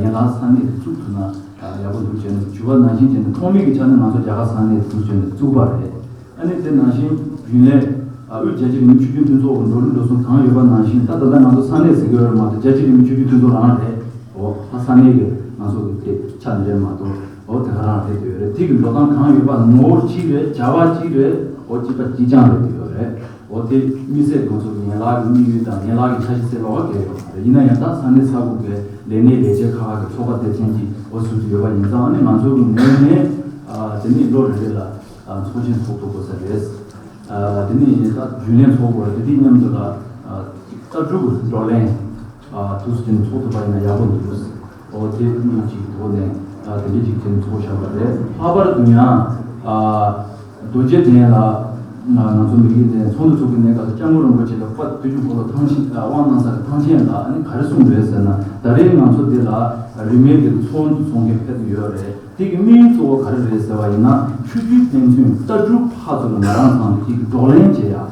ཡན་ལག་ས་གནས་དེ་བཙུགས་ཐུབ་ན། ཡག་པོ་འདུག་བྱས་ནས་ཞུ་བ་ནང་བཞིན་བྱས་ནས་ཐོག་མའི་གི་ཆ་ནས་ང་ཚོ་རྒྱ་གར་ས་གནས་དེ་བྱས་ནས་བཙུགས་པ་རེད། ཨ་ནི་དེ་ནང་བཞིན་རྒྱུན་ལས་ཨ་དབུས་རྒྱལ་སྤྱིའི་རིས་མེད་ཆོས་བརྒྱུད་འཐུས་ཚོགས་ཀྱི་འགྲོ་འགྲུལ་འགྲོ་སོང་གང་ཡོད་པ་ནང་བཞིན་ད་ད་ལྟ་ང་ཚོ་ས་གནས་ཟེར་གྱི་ཡོད་རེད་མ་གཏོགས་རྒྱལ་སྤྱིའི་རིས་མེད་ཆོས་བརྒྱུད་འཐུས་ཚོགས་རང་རེད། འོ་ད་ས་གནས་ཀྱི་ང་ཚོ་གི་དེ་ཆ་ནས་རེད་མ་གཏོགས་འོ་དེ་ག་རང་རེད་དེ་ཡོད་རེད། དེ་གི་འགྲོ་སྟངས་གང་ཡོད་པ་ནོར་གཅིག་རེད། བྱ་བ་གཅིག་རེད། འོ་གཅིག་པ་གཅིག་རྐྱང་རེད་དེ་ཡོད་རེད། འོ་དེ་དམིགས་བསལ་ང་ཚོ་གི་ཡན་ལག་གི་དམིགས་ཡུལ་དང་ཡན་ལག་གི་འཆར་གཞི་ཟེར་ལོགས་ཀ་གལ་ཡོད་མ་རེད། ཡིན་ན་ཡང་ད་ས་གནས་ས་ཁུལ་གི་ལས་སྣེ་ལས་བྱེད་ཁག་ཁག་གི་ཚོགས་པ་སྡེ་ཚན་གྱི་འོ་ཟུར་དུ་ཡོད་པ་ཡིན་ཙང་ཨ་ནི་ང་ཚོ་གི་ངོས་ནས་ཨ་དེ་ནི་ལོ་རེ་རེ་ལ་ཨ་ཚོགས་ཆེན་ཚོགས་ཐུབ་དགོས་ས་རེད། ཨ་དེ་ནི་ད་རྒྱུན་ལས་ཚོགས་དགོས་རེད། དེ་དེའི་མཉམ་དུ་ལ་ཨ་ལྟ་གྲུབ་ཀྱི་བགྲོ་གླེང་ཨ་དུས་སུ་དེ་ནི་ཚོགས་ཐུབ་པ་ཡིན་ན་ཡག་པོ་འདུག་འོ་དེ་གཉིས་ཀྱི་ཐོག་ནས་ཨ་དེ་འདྲ་ཅིག་དེ་ནི་ཚོགས་བཞག་པ་རེད། ལྷག་པར་དུ་ཡང་ཨ་རྡོ་རྗེ་གདན་ལ་ང་ང་ཚོ་མི་རིགས་དེ་ཚོགས་འདུ་ཚོགས་ཀྱི་གནས་སྐབས་སུ་སྐྱབས་མགོན་རིན་པོ་ཆེ་གི་དཔལ་དུས་ཀྱི་འཁོར་ལོ་ཐང་ཆེན་དབང་གནང་ས་གི་ཐང་ཆེན་ལ་ཨ་ནི་ག་རེ་གསུངས་རེད་ཟེར་ན། ད་རེས་ང་ཚོ་འདི་ལ་རིས་མེད་ཀྱི་ཚོགས་འདུ་ཚོགས་མཁན་ཕེབས་ཀྱི་ཡོད་རེད། དེ་གི་དམིགས་ཡུལ་གཙོ་བོ་ག་རེ་རེད་ཟེར་བ་ཡིན་ན་ཆོས་བརྒྱུད་ཕན་ཚུན་ལྟ་གྲུབ་ཕར་ཚུར་ལ་ང་རང་ཚང་གི་ཅིག་བགྲོ་གླེང་བྱེད་ཡ།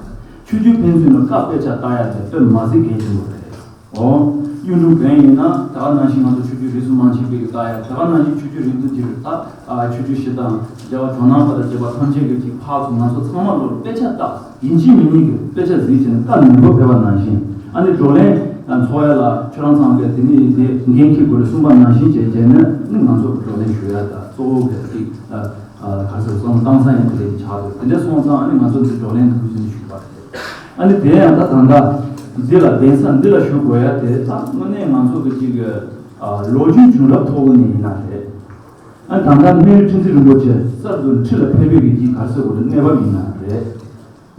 ཆོས་བརྒྱུད་ཕན་ཚུན་ལ་བཀའ་དཔེ་ཆ་ལྟ་ཡ་དེ་དཔེ་མ་སྲིད་གལ་ཆེན་པོ་རེད། འོ། གཡུང་དྲུང་བོན་ཡིན་ན་ད་ག་ནང་བཞིན་ང་ཚོ་ཆོས་བརྒྱུད་རིས་སུ་མ་ཆད་པའི་གི་ལྟ་ཡ། ད་ག་ནང་བཞིན་ཆོས་བརྒྱུད་རིས་མཐུན་གྱི་རིགས་ད་ཨ་ཆོས་བརྒྱུད་སྤྱི་དང་རྒྱལ་བ་ཇོ་ནང་པ་དང་བཅས་པ་ཐམས་ཅད་ཀྱི་ཅིག་ཕར་ཚུར་ང་ཚོ་ཚང་མ་ལོ་དཔེ་ཆ་ལྟ་ཡིན་གཅིག་མིན་གཉིས་ཀྱི་དཔེ་ཆ་གཟིགས་བྱས་ནས་ལྟ་ནུས་པ་ཕེབས་པ་ནང་བཞིན་ཨ་ནི་བགྲོ་གླེང་ཚོགས་ཡ་ལ་ཁྱོད་རང་ཚང་གི་དེ་ནི་དེ་འགན་འཁྱེར་དགོས་རེད་གསུངས་པ་ནང་བཞིན་བྱས་བྱས་ནས་ནི་ང་ཚོ་གི་བགྲོ་གླེང་ཞུ་ཡ་ད་གཙོ་བོ་གི་ཅིག་ཨ་ག་ཚོད་བསམ་བློ་བཏང་ས་ཡིན་དེ་འདྲ་ཅིག་ཆགས་འདུག་དེ་འདྲ་སོང་ཙང་ཨ་ནི་ང་ཚོ་འདི་བགྲོ་གླེང་དུ་ཕུལ་ཟིན་ཞུས་པ་རེད། ཨ་ནི་དེ་ཡང་ད་ད་ལྟ་འདི་ལ་གདན་ས་འདི་ལ་ཞུ་དགོས་ཡ་དེ་ད་དངོས་གནས་ང་ཚོ་གི་ཅིག་ཨ་ལོ་རྒྱུས་བྱུང་རབས་ཐོག་ནས་ཡིན་ན་རེད། ཨ་ད་ལྟ་སྨན་རི་ཁྲི་འཛིན་རིན་པོ་ཆེ་གསར་དུ་ཁྲི་ལ་ཕེབས་པའི་གི་ཅིག་ག་རེ་ཟེར་དགོས་རེད། གནས་བབ་ཡིན་ན་རེད།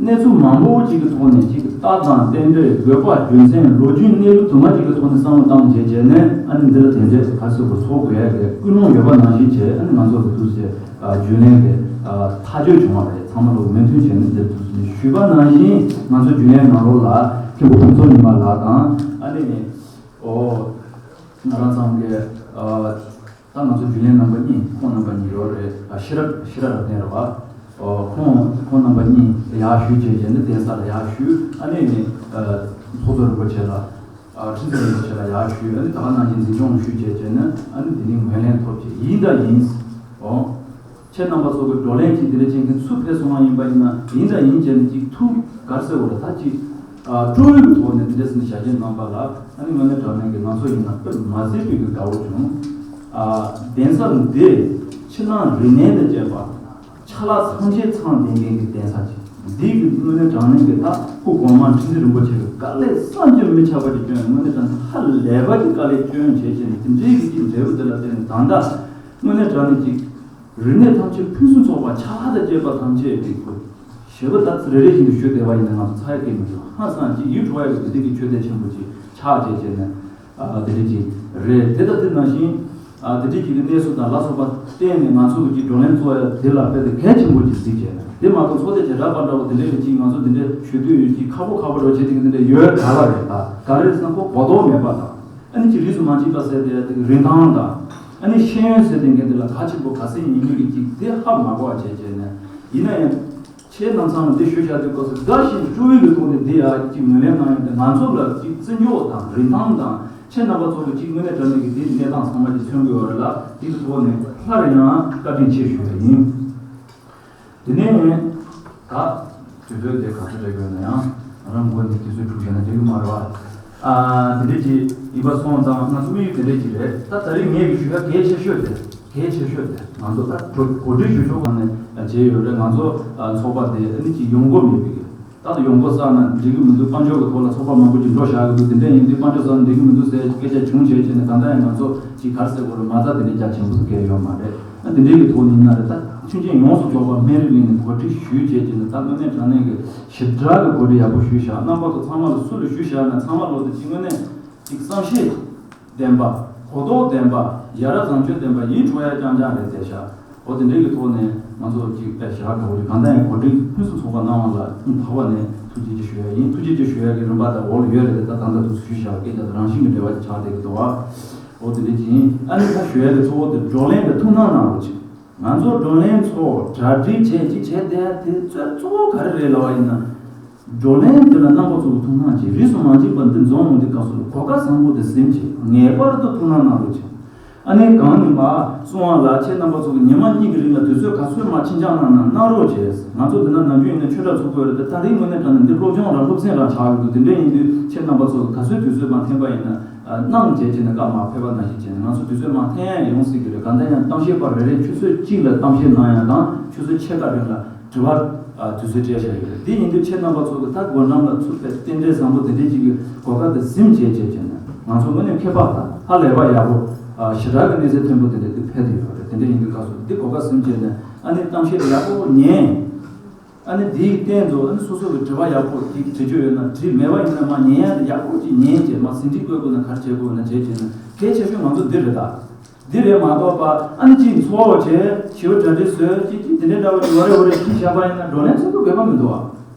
གནས་ཚུལ་མང་པོ་ཅིག་གི་ཐོག་ནས་ཅིག་རྟགས་དང་རྟེན་འབྲེལ་དགོས་པ་རྒྱུ་མཚན་ལོ་རྒྱུས་གནས་ལུགས་དུ་མ་ཅིག་གི་ཐོག་ནས་བསམ་བློ་བཏང་བྱས་བྱས་ནས་ཨ་ནི་འདི་ལ་དེ་འདྲའི་ག་རེ་ཟེར་དགོས་རེད། ཚོགས་དགོས་ཡ་གི་ཀུན་སློང་ཡོད་པ་ནང་བཞིན་བྱས་ཨ་ནི་ང་ཚོ་གི་དུས་ཚོད། རྒྱུན་ལས་ཀྱི་ཐག་གཅོད་བྱུང་བ་རེད། ཚང་མ་ལོ་མོས་མཐུན་བྱས་ནས་འདིར་ཐུགས་སུ་ཞུས་པ་ནང་བཞིན་ང་ཚོ་རྒྱུན་ལས་ནང་ལོགས་ལ་མཁན་པོ་ཕུན་ཚོགས་ཉི་མ་ལགས་དང་ཨ་ནི་ཨོ་ང་རང་ཚང་གི་ད་ང་ཚོ་རྒྱུན་ལས་རྣམ་པ་གཉིས་ཁོང་རྣམ་པ་གཉིས་ཡོད་རེད། ཤེས་རབ་ཤེས་རབ་རབ་བརྟན་རེད་བ། ཨོ་ཁོང་ཁོང་རྣམ་པ་གཉིས་ཡར་ཞུས་བྱས་བྱས་ནས་གདན་ས་ལ་ཡར་ཞུས། ཨ་ནི་ཚོགས་གཙོ་རིན་པོ་ཆེ་ལ། ཁྲི་འཛིན་རིན་པོ་ཆེ་ལ་ཡར་ཞུས། ཨ་ནི་ད་ག་ནང་བཞིན་འཛིན་སྐྱོང་ཞུས་བྱས་བྱས་ནས་ཨ་ནི་དེ་ནས་ངོས་ལེན་ཐོབ་བྱས་ཡིན་ད་ཡིན། འོ། ཁྱེད་རྣམ་པ་ཚོ་གི་བགྲོ་གླེང་གི་འདི་འདྲ་ཅན་གྱི་ཚུར་ཕེབས་སོང་བ་ཡིན་པ་ཡིན་ན་ཡིན་ད་ཡིན་བྱས་ནས་ཅིག་ཐུགས་ག་རེ་ཟེར་དགོས་རེད། ད་ཅིག་སྤྲོ་བའི་གི་ཐོག་ནས་འདི་འདྲ་ཟེར་ནས་བྱ་རྒྱུ་རྣམ་པ་ལ་ཨ་ནི་དངོས་གནས་དྲང་གནས་ཀྱི་ང་ཚོ་ཡིན་ན་དཔེ་མ་སྲིད་པའི་གི་དགའ་བོ་བྱུང་། གདན་ས་འདི་ཕྱི་ནང་རིག་གནས་དང་བཅས་པ། ཆ་ལག་ཐམས་ཅད་ཚང་ལྡན་མཁན་གྱི་གདན་ས་ཅིག་འདི་གི་དངོས་གནས་དྲང་གནས་ཀྱི་ད་སྐུ་གོང་མ་ཁྲི་འཛིན་རིན་པོ་ཆེ་གི་དཀའ་ལས་བསམ་གྱིས་མི་ཁྱབ་པ་ཅིག་བསྐྱོན། དངོས་གནས་དྲང་གནས་ཧ་ལས་པ་ཅིག་དཀའ་ལས་བསྐྱོན་བྱས་བྱས་ནས་དེ་འདྲའི་གི་ཅིག་འབྲས་བུ་དེ་ལ་བརྟེན་ནས་ད་ལྟ་དངོས་གནས་དྲང་གནས་ཅིག་རིག་གནས་ཐམས་ཅད་ཕུན་སུམ་ཚོགས་པ་ཆ་ལག་དང་བཅས་པ་ཐམས་ཅད་ཀྱི་ཁོ་ཞེས་པ་ད་རེ་རེ་བཞིན་དུ་ཞུ་བདེ་བ་ཡིན་ན་ང་ཚོ་ཚ་ཡ་སྐད་མི་འདུག་ཧང་སང་ཅིག་ཡིད་འཕྲོག་ཡ་གི་དེ་འདྲའི་གི་ཆོས་དད་ཆེན་པོ་ཅིག་ཆགས་བྱས་བྱས་ནས། ཨ་དེ་འདྲ་ཅིག་རེད། དེ་ལྟར་དེ་ནང་བཞིན་ཨ་དེ་འདྲ་ཅིག་གི་གནས་ཚུལ་དང་ལ་སོགས་པ་བསྟན་ནས་ང་ཚོ་གི་ཅིག་བགྲོ་གླེང་ཚོགས་ཡ་དེ་ལ་དཔེ་དེ་གལ་ཆེན་པོ་ཅིག་གཟིགས་བྱས་ན། དེ་མ་གཏོགས་ཚོགས་སྡེ་བྱེ་བྲག་པ་འདྲ་བོ་དེ་འདྲ་གི་ཅིག་ང་ཚོ་དེ་འདྲ་ཞུ་འདོད་ཡོད་ཅིག་ཁག་པོ་ཁག་པོ་འདྲ་བོ་བྱེད་དེ་གི་དེ་འདྲ་ཡོད་ག་ལ་རེད། ད་ག་རེ་ཟེར་ན་ཁོ་གོ་རྟོགས་མེད་པ་དང་ཨ་ནི་ཅིག་རིས་སུ་མ་ཆད་པ་ཟེར་དེ་དེ་གི་རིན་ཐང་དང་ཨ་ནི་ཤེས་ཡོན་ཟེར་དེ་འགན་དེ་ལ་གལ་ཆེན་པོ་ག་ཚད་ཡིན་མིན་གི་ཅིག་དེ་ཧ་མ་གོ་བ་བྱས་བྱས་ནས་ཡིན་ན་ཡང་། ཁྱེད་རྣམ་ཚང་ལ་འདི་ཞུ་བཞག་དུས་སྐབས་སུ་དགའ་ཞིང་སྤྲོ་བའི་གི་ཐོག་ནས་འདི་ཡག་ཅིག་ངོས་ལེན་གནང་ཡོད་པས་ང་ཚོ་ལ་ཅིག་བརྩི་འཇོག་དང་རིན་ཐང་དང་ཁྱེད་རྣམ་པ་ཚོ་གི་ཅིག་དངོས་གནས་དྲང་གནས་ཀྱི་འདི་གནས་སྟངས་ཚང་མ་ཅིག་མཚོན་གྱི་ཡོད་རེད་ལ་འདི་གི་ཐོག་ནས་སླར་ཡང་བཀའ་དྲིན་ཆེ་ཞུ་བ་ཡིན། དེ་ནས་ད་དུས་ཚོད་དེ་ག་ཚོད་རེད་དགོས་ན་ཡང་ང་རང་མགོ་འདི་དུས་ཚོད་འཁྲུག་བྱས་ན་འགྲིག་གི་མ་རེད་བ། ཨ་དེ་འདྲས་ཅིག་ཡིན་པ་སོང་ཙང་ང་ཚོ་དམིགས་ཡུལ་དེ་འདྲས་ཅིག་རེད། ད་ད་རེས་ངས་ཀྱི་ཞུ་ཡ་གལ་ཆེ་ཤོས་དེ། གལ་ཆེ་ཤོས་དེ་ང་ཚོ་ད་གོ་གོ་སྒྲིག་ཞུ་ཕྱོགས་སྒང་ནས་བྱས་ཡོད་རེད། ང་ཚོ་ཚོགས་པ་དེ་ཨ་ནི་ཅིག་ཡོང་སྒོ་མེད་པའི་ ད་ལྟ་ཡོང་སྒོ་བསགས་ན་འགྲིག་གི་མི་འདུག་དཔལ་འབྱོར་གྱི་ཐོག་ལ་ཚོགས་པ་མང་པོ་ཅིག་འགྲོ་བཞག་གི་འདུག་དེ་འདྲ་ཡིན་དུས་དཔལ་འབྱོར་བསགས་ན་འགྲིག་གི་མི་འདུག་ཟེར་སྐད་ཆ་བྱུང་བྱས་བྱས་ནས་ད་ལྟ་ཡང་ང་ཚོ་ཅིག་ག་རེ་ཟེར་དགོས་རེད། མ་རྩ་དེ་འདྲ་རྒྱ་ཆེན་པོ་ཟེར་གལ་ཡོད་མ་རེད། ཨ་དེ་འདྲའི་གི་ཐོག་ནས་ཡིན་ན་རེད། ད་མཐུན་རྐྱེན་ཡོངས་སུ་རྫོགས་པ་སྨན་རིན་གླིང་ནས་གོ་སྒྲིག་ཞུས་བྱས་བྱས་ནས་ད་དངོས་གནས་དྲང་གནས་ཀྱི་ཞེ་དྲག་གི་གོ་སྒྲིག་ཡག་པོ་ཞུས་བཞག་རྣམ་པ་ཚོ་ཚང་མ་ལ་སུ་ལ་ཞུས་བཞག་ན་ཚང་མ་ལོ་དེ་གཅིག་དངོས་གནས་ཅིག་བསམ་ཤེས་ལྡན་པ། གོ་རྟོགས་ལྡན་པ། ཡ་རབས་བཟང་སྤྱོད་ལྡན་པ་ཡིན་འགྲོ་ཡ་རྐྱང་རྐྱང་རེད་བསྡད་ཤག་འོ་དེ་འདྲའི་གི་ཐོག་ནས་ང་ཚོ་ཅིག་དཔེ་ཞེ་དྲག་དགའ་པོ་རེད། གང་ལྟར་ཡང་གོ་སྒྲིག་ཕུན་སུམ་ཚོགས་པ་གནང་བ་ལ་སྙིང་ཐག་པ་ནས་ཐུགས་རྗེ་ཆེ་ཞུ་ཡ་ཡིན། ཐུགས་རྗེ་ཆེ་ཞུ་ཡ་གི་རིམ་པ་དང་འོག་ལ་ཡོད་རེད་དེ། ད་ད་ལྟ་འདུག་ཞུས་བཞག་པ་སྐད་ཆ་དང་རང་བཞིན་གྱི་འབྲེལ་བ་ཆགས་བསྡད་ཀྱི་འདུག་ཨ། འོ་དེ་འདྲ་ཅིག་ཡིན། ཨ་ནི་ད་ཞུ་ཡ་གི་གཙོ་བོ་དེ་བགྲོ་གླེང་དེ་ཐུགས་སྣང་གནང་རོགས་གྱིས། ང་ཚོ་བགྲོ་གླེང་ཚོགས་གྲ་སྒྲིག་བྱས་ཅིག་བྱས་བསྡད་ཡ་དེ་གཙོ་གཙོ་བོ་ག་རེ་རེད་ལབ་པ་ཡིན་ན། བགྲོ་གླེང་འདི་ལ་རྣམ་པ་ཚོ་གི་ཐུགས་སྣང་བྱེད། རིས་སུ་མ་ཆད་པར་འདི་འཛོམས་ཡོང་དུས་སྐབས་སུ་གོ་སྐབས་བཟང་པོ་དེ་ཟིན་བྱས་ངེས་པར་དུ་ཐུགས་སྣང་གནང་རོགས་བྱེད། ཨ་ནེ་གང་ཡིན་པ་གསུང་བ་ལ་ཁྱེད་རྣམ་པ་ཚོ་གི་ཉི་མ་གཉིས་ཀྱི་རིང་ལ་དུས་ཚོད་ག་ཚོད་མ་ཕྱིན་ཆགས་གནང་ན་གནང་རོགས་བྱེད། ང་ཚོ་འདི་ན་ནམ་རྒྱུན་ཡིན་ན་ཆོས་གྲྭ་ཚུགས་དགོས་རེད་དེ། ད་རེས་དངོས་གནས་དྲང་གནས་འདི་སློབ་སྦྱོང་རང་སློབ་ཚན་རང་ཆགས་ཡོད་འདུག་དེ་འདྲ་ཡིན་དུས་ཁྱེད་རྣམ་པ་ཚོ་ག་ཚོད་དུས་ཚོད་མ་འཐེན་པ་ཡིན་ན་གནང་བྱས་བྱས་ནས་སྐབས་མ་ཕེབས་པ་ནང་བཞིན་བྱས་ནས་ང་ཚོ་དུས་ཚོད་མ་འཐེན་ཡ་ཡོང་སྲིད་ཀྱི་རེད། གང་ལྟར་ཡང་གཏམ་བཤད་པ་རེ་རེས་ཆུ་ཚོད་གཅིག་ལ་གཏམ་བཤད་གནང་ཡ་དང་ཆུ་ཚོད་ཕྱེད་ཀ་རིང་ལ་དྲི་བ་དུས་ཚོད་སྤྲད་བཞག་ཡོད་རེད། དེ་ཡིན་དུས་ཁྱེད་རྣམ་པ་ཚོ་གི་ད་སྒོ་འགྲམ་ལ་ཚུད་པའི་རྟེན་འབྲེལ་བཟང་པོ་དེ་འདྲའི་ཅིག་གི་གོ་སྐབས་དེ་ཟིན་བྱས་བྱས་བྱས་ནས་ང་ཚོ་དངོས་གནས་ཁྱད་པར་དང་ཧ་ལས་པ་ཡག་པོ་ཞེ་དྲག་གི་གནས་ཚད་མཐོན་པོ་དེ་འདྲ་དེ་ཕེབས་བསྡད་ཡོད་རེད། དེ་འདྲ་ཡིན་དུས་སྐབས་སུ་འདི་གོ་སྐབས་ཟིན་བྱས་ནས་ཨ་ནི་གཏམ་བཤད་ཡག་པོ་ཉན། ཨ་ནི་འདིའི་སྟེང་དུ་ཨ་ནི་སོ་སོ་གི་དྲི་བ་ཡག་པོ་ཅིག་དྲི་རྒྱུ་ཡོད་ན་དྲི། མེད་པ་ཡིན་ན་མ་ཉན་ཡ་དེ་ཡག་པོ་ཅིག་ཉན་བྱས་མ་ཟིན་བྲིས་བཀོད་དགོས་ན་ག་རེ་བྱེད་དགོས་ན་བྱས་བྱས་ན་གལ་ཆེ་ཤོས་ང་ཚོ་འདི་རེད་ད། འདི་རེད་མ་གཏོགས་པ་ཨ་ནི་ཅིག་ཚོགས་བྱས་ཞི་བ་གྲ་སྒྲིག་བཟོས་ཅིག་ཅིག་དེ་འདྲའི་འདྲ་བ་ཅིག་ཡོད་རེད་འོ་རེད་ཅིག་བཞག་པ་ཡིན་ན་བགྲོ་གླེང་ཚོགས་པའི་དགོས་པ་མི་འདུག་ཨ།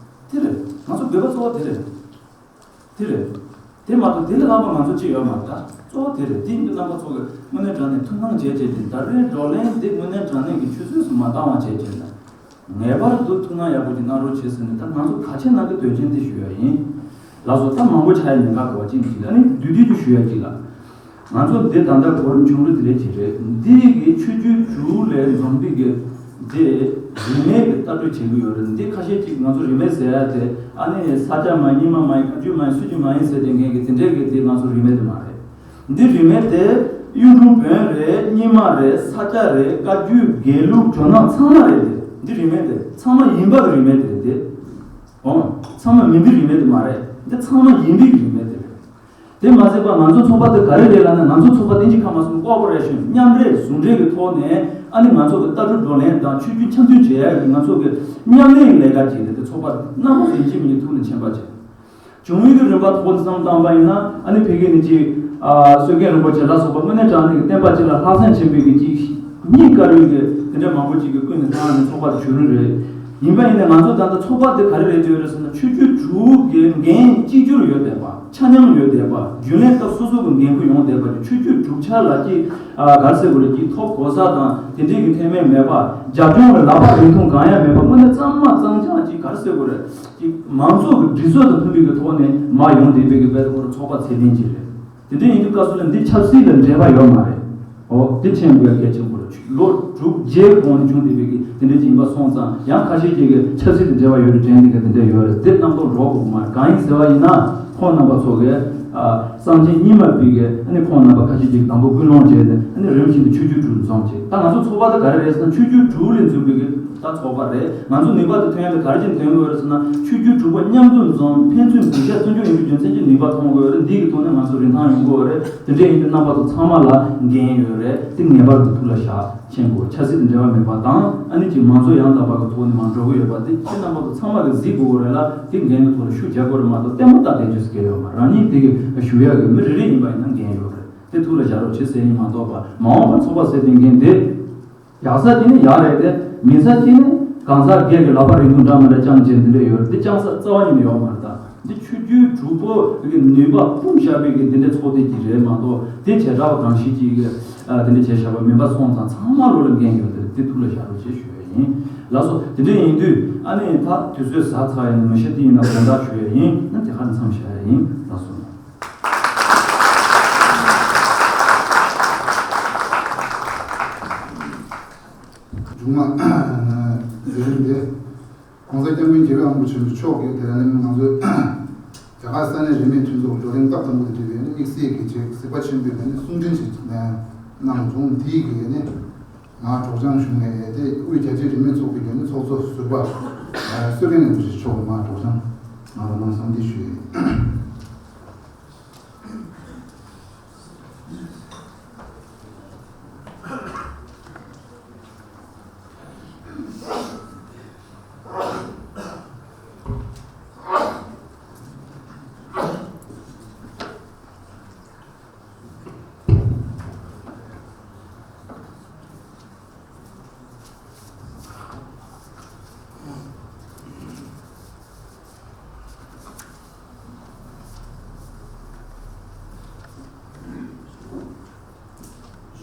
དེ་རེད། ང་ཚོ་དགོས་པ་གཙོ་བོ་དེ་རེད། དེ་རེད། དེ་མ་གཏོགས་དེ་ལས་ལྷག་པ་ང་ཚོ་ཅི་ཡོད་མ་རེད་ད། གཙོ་བོ་དེ་རེད། དེ་ཡིན་དུས་རྣམ་པ་ཚོ་གི་དངོས་གནས་དྲང་གནས་ཐུགས་སྣང་བྱས་བྱས་ཏེ་ད་རེས་བགྲོ་གླེང་འདི་དངོས་གནས་དྲང་གནས་ཀྱི་ཆུ་ཚོད་སུ་མ་བཏང་བ་བྱས་བྱས་ན། ངེས་པར་དུ་ཐུགས་སྣང་ཡག་པོ་ཅིག་གནང་རོགས་བྱེད་ཟེར་ནས་ད་ང་ཚོ་ག་ཆེ་ནང་གི་དོན་ཆེན་འདི་ཞུ་ཡ་ཡིན། ལགས་སོ། ད་མང་པོ་ཆགས་ཡ་ཉེན་ཁ་དགོས་པ་ཅིག་མི་འདུག་ཨ་ནི་བསྡུས་བསྡུས་ཅིག་ཞུ་ཡ་ཅིག་ལ། ང་ཚོ་འདི་ད་ལྟ་གོ་རིམ་བྱུང་རིམ་དེ་འདྲ་ཅིག་རེད། འདི་གི་ཆོས་བརྒྱུད་དྲུག་ལས་འཛོམས་པའི་གི་འདི་རིས་མེད་ཀྱི་ལྟ་གྲུབ་བྱེད་ཀྱི་ཡོད་རེད། འདི་ཁ་ཤས་ཅིག་ང་ཚོ་རིས་མེད་ཟེར་ཡ་དེ་ཨ་ནི་ས་སྐྱ་མ་ཡིན་རྙིང་མ་མ་ཡིན་བཀའ་བརྒྱུད་མ་ཡིན་སུ་ཅིག་མ་ཡིན་ཟེར་བསྡད་མཁན་གྱི་དེ་འདྲའི་གི་འདི་ང་ཚོ་རིས་མེད་དེ་མ་རེད། འདི་རིས་མེད་དེ་གཡུང་དྲུང་བོན་རེད། རྙིང་མ་རེད། ས་སྐྱ་རེད། བཀའ་བརྒྱུད། དགེ་ལུགས། ཇོ་ནང་ཚང་མ་རེད། འདི་འདི་རིས་མེད་དེ་ཚང་མ་ཡིན་པ་གི་རིས་མེད་དེ་རེད་འདི། འོང་། ཚང་མ་མིན་པའི་རིས་མེད་དེ་མ་རེད། འདི་ཚང་མ་ཡིན་པའི་གི་རིས་མེད་དེ་རེད། དེ་མ་ཟད་པ་ང་ཚོ་ཚོགས་པ་དེ་ག་རེ་རེད་ལབ་ན། ང་ཚོ་ཚོགས་པ་དེ་གཅིག་ཁ་མ་སོང་ཀོ་པོ་རེ་ཤོན་མཉམ་འབྲེལ་ཟུང་འབྲེལ་གྱི་ཐོག་ནས་ཨ་ནི་ང་ཚོ་གི་ལྟ་གྲུབ་བགྲོ་གླེང་དང་ཆོས་བརྒྱུད་འཆམ་མཐུན་བྱེད་ཡ་གི་ང་ཚོ་གི་མཉམ་ལས་ཀྱི་ལས་ཀ་ཅིག་རེད། དེ་ཚོགས་པ་རྣམ་པ་ཚོ་ཡིན་གཅིག་མིན་གཅིག་ཐུགས་ནས་མཁྱེན་པ་བྱེད། བྱུང་ཡུལ་གྱི་རིམ་པ་ཐོག་ནས་བསམ་བཏང་པ་ཡིན་ན་ཨ་ནི་ཕ་གི་ནས་ཅིག་ཨ་གསོལ་མཁན་རིན་པོ་ཆེ་ལ་སོགས་པ་དངོས་གནས་དྲང་གནས་ཀྱི་བསྟན་པ་སྤྱི་ལ་ལྷག་བསམ་ཆེན་པོས་ཀྱི་ཅིག་རྙེད་དཀའ་རུང་གི་དེ་འདྲ་མང་པོ་ཅིག་གིས་ཀུན་ནས་བསླངས་ནས་ཚོགས་པ་དེ་བྱུང་རིམ་རེད། ཡིན་པ་ཡིན་ན་ང་ཚོ་ད་ལྟ་ཚོགས་པ་དེ་ག་རེ་རེད་འདོད་རེད་ཟེར་ན། ཆོས་བརྒྱུད་དྲུག་གི་འགན་གཅིག་གྱུར་ཡོད་བསྡད་པ། ཆ་མཉམ་ཡོད་བསྡད་པ། རྒྱུན་ལས་སྐབས་སོ་སོ་གི་འགན་ཁུར་ཡོང་བསྡད་པ་ཅིག་ཆོས་བརྒྱུད་དྲུག་ཆ་ལ་ཅིག་ཨ་ག་རེ་ཟེར་དགོས་རེད། ཅིག་ཐོབ་གོ་ས་དང་དེ་འདྲའི་གི་མཐུན་མིན་མེད་པ། རྒྱབ་ལྗོངས་ལ་ལག་པ་རིང་ཐུང་གང་ཡང་མེད་པ། དངོས་གནས་གཙང་མ་གཙང་རྐྱང་ཅིག་ག་རེ་ཟེར་དགོས་རེད། ཅིག་མང་ཚོགས་ཀྱི་སྒྲིག་སྲོལ་དང་མཐུན་པའི་གི་ཐོག་ནས་མར་ཡོང་བསྡད་པའི་གི་དཔེ་ཁོ་རང་ཚོགས་པ་ཚད་ལྡན་ཅིག་རེད། དེ་འདྲ་ཡིན་དུས་སྐབས་སུ་ལ་འདི་ཆབ་སྲིད་ལ་འབྲེལ་བ་ཡོད་མ་རེད། འོ་དེ་མཁྱེན་དགོས་གལ་ཆེན་པོ་རེད། ལོ་དྲུག་བརྒྱའི་གོང་ནས་བྱུང་བསྡད་པའི་གི་དེ་འདྲ་ཅིག་ཡིན་པ་སོང་ཙང་ཡང་ཁ་ཤས་ཀྱིས་གི་ཆབ་སྲིད་དང་འབྲེལ་བ་ཡོད་རེད་དྲན་བསྡད་གི་དེ་འདྲ་ཡོད་རེད། དེ་རྣམ་རྟོག་འགྲོ་དགོས་མ་རེད། གང་ཡིན་ཟེར་བ་ཡིན་ན་ཁོང་རྣམ་པ་ཚོ་གི་ཨ་བསམ་ཤེས་གཉིས་མ་པའི་གི་ཨ་ནི་ཁོང་རྣམ་པ་ཁ་ཤས་ཀྱིས་དང་པོ་ཀུན་སློང་བྱས་ཏེ་ཨ་ནི་རིམ་བཞིན་དུ་ཆོས་བརྒྱུད་དྲུག་འཛོམས་བྱས། ད་ང་ཚོ་ཚོགས་པ་དེ་ག་རེ་རེད་ཟེར་ན་ཆོས་བརྒྱུད་དྲུག་ལས་འཛུགས་པའི་གི་ད་ཚོགས་པ་རེད། ང་ཚོ་ནུས་པ་དེ་ཐོན་ཡ་དེ་ག་རེ་བྱས་ཐོན་དགོས་རེད་ཟེར་ན། ཆོས་བརྒྱུད་དྲུག་པ་མཉམ་དུ་འཛོམས། ཕན་ཚུན་གུས་ཞབས་བརྩི་འཇོག་ཡོང་རྒྱུ་རྒྱུ་མཚན་གྱིས་ནུས་པ་ཐོན་དགོས་རེད། འདི་གི་ཐོག་ནས་ང་ཚོ་རིན་ཐང་ཡོང་དགོས་རེད། དེ་འདྲ་ཡིན་དུས་རྣམ་པ་ཚོ་ཚང་མ་ལ་འགན་ཡོད་རེད། དེ་ངེས་པར་དུ་ཐུགས་ལ་བཞག་མཁྱེན་དགོས། ཆབ་སྲིད་དང་འབྲེལ་བ་མེད་པ་དང་ཨ་ནི་ཅིག་མང་གཙོ་ཡང་དག་པ་གི་ཐོག་ནས་མར་འགྲོ་གི་ཡོད་པ་དེ་ཁྱེད་རྣམ་པ་ཚོ་ཚང་མ་གིས་གཟིགས་དགོས་རེད་ལ། དེ་འགན་གི་ཐོག་ལ་ཤུགས་རྒྱག་དགོས་རེད་མ་གཏོགས་ལྟད་མོ་ལྟ་བསྡད་རྒྱུ་ཟེར་གྱི་ཡོད་མ་རེད། རང་ཉིད་དེ་གི་ཞུ་ཡག་གི་མི་རེ་རེ་ཡིན་པ་ཡིན་ན་འགན་ཡོད་རེད། དེ་ཐུགས་ལ་བཞག་རོགས་བྱེད་ཟེར་ཡིན་མ་གཏོགས་པ་མ་འོངས་པར་ཚོགས་པ་ཟེར་དེ་འགན་དེ། ཡག་ས་དེ་ནི་ཡག་རེད་དེ། མིན་ས་དེ་ནི་གང་ཟག་སྒེར་གྱི་ལག་པ་རིང་ཐུང་འདྲ་མི་འདྲ་རྐྱང་བྱས་འདི་འདྲ་ཡོད་རེད། འདི་རྐྱང་ས་རྩ་བ་ཉིད་ནས་ཡོད་མ་རེད་ད། འདི་ཆོས་བརྒྱུད་དྲུག་པོ་གི་ནུས་པ་སྤུངས་བཞག་པའི་གི་འདི་འདྲ་ཚོགས་སྡེ་གཅིག་རེད་མ་གཏོགས་དེ་བྱེ་བྲག་པ་གང་ཞིག་ཅིག་གི་ཨ་དེ་འདྲ་བྱས་བཞག་པ་མིན་པ་སོང་ཙང་ཚང་མ་ལོ་ལ་འགན་ཡོད་དེ། དེ་ཐུགས་ལ་བཞག་རོགས་ཞེས་ཞུ་ཡ་ཡིན། ལགས་སོ། དེ་འདྲ་ཡིན་དུས་ཨ་ནི་ད་དུས་ཚོད་ཟ་ཚར་ཡིན་ན་མི་ཤེས། དེ་ཡིན་ན་དགོངས་དག་ཞུ་ཡ་ཡིན། ཨ་དེ་ག་ནས་མཚམས་བཞག་ཡ་ཡིན། ལགས་སོ། མཇུག་མ་ལས་རིམ་དེ་༸གོང་ས་༸སྐྱབས་མགོན་རྒྱལ་བའི་དབང་པོ་ཆེན་པོ་མཆོག་གིས་དེ་རིང་ང་ཚོའི་རྒྱ་གར་ས་གནས་རིས་མེད་མཐུན་ཚོགས་བགྲོ་གླེང་སྐབས་དང་པོ་དེ་བྲིས་པའི་དམིགས་བསལ་གྱི་ཆེད་གཟིགས་པ་ཆེན་པོས་གསུང་འཕྲིན་ཞིག་གནང་བྱུང་། དེའི་གི་ནི་མར་སྒྲོག་སྦྱང་ཞུ་མཁན་དེ་དབུས་རྒྱ་ཆེའི་རིས་མེད་ཚོགས་པའི་གི་ནི་ཚོགས་གཙོ་ཟུར་པ་བསོད་རྒྱལ་རིན་པོ་ཆེ་མཆོག་གིས་མར་སྒྲོག་སྦྱང་ ང་རང་ལ་བསམ་འདི་ཞུ།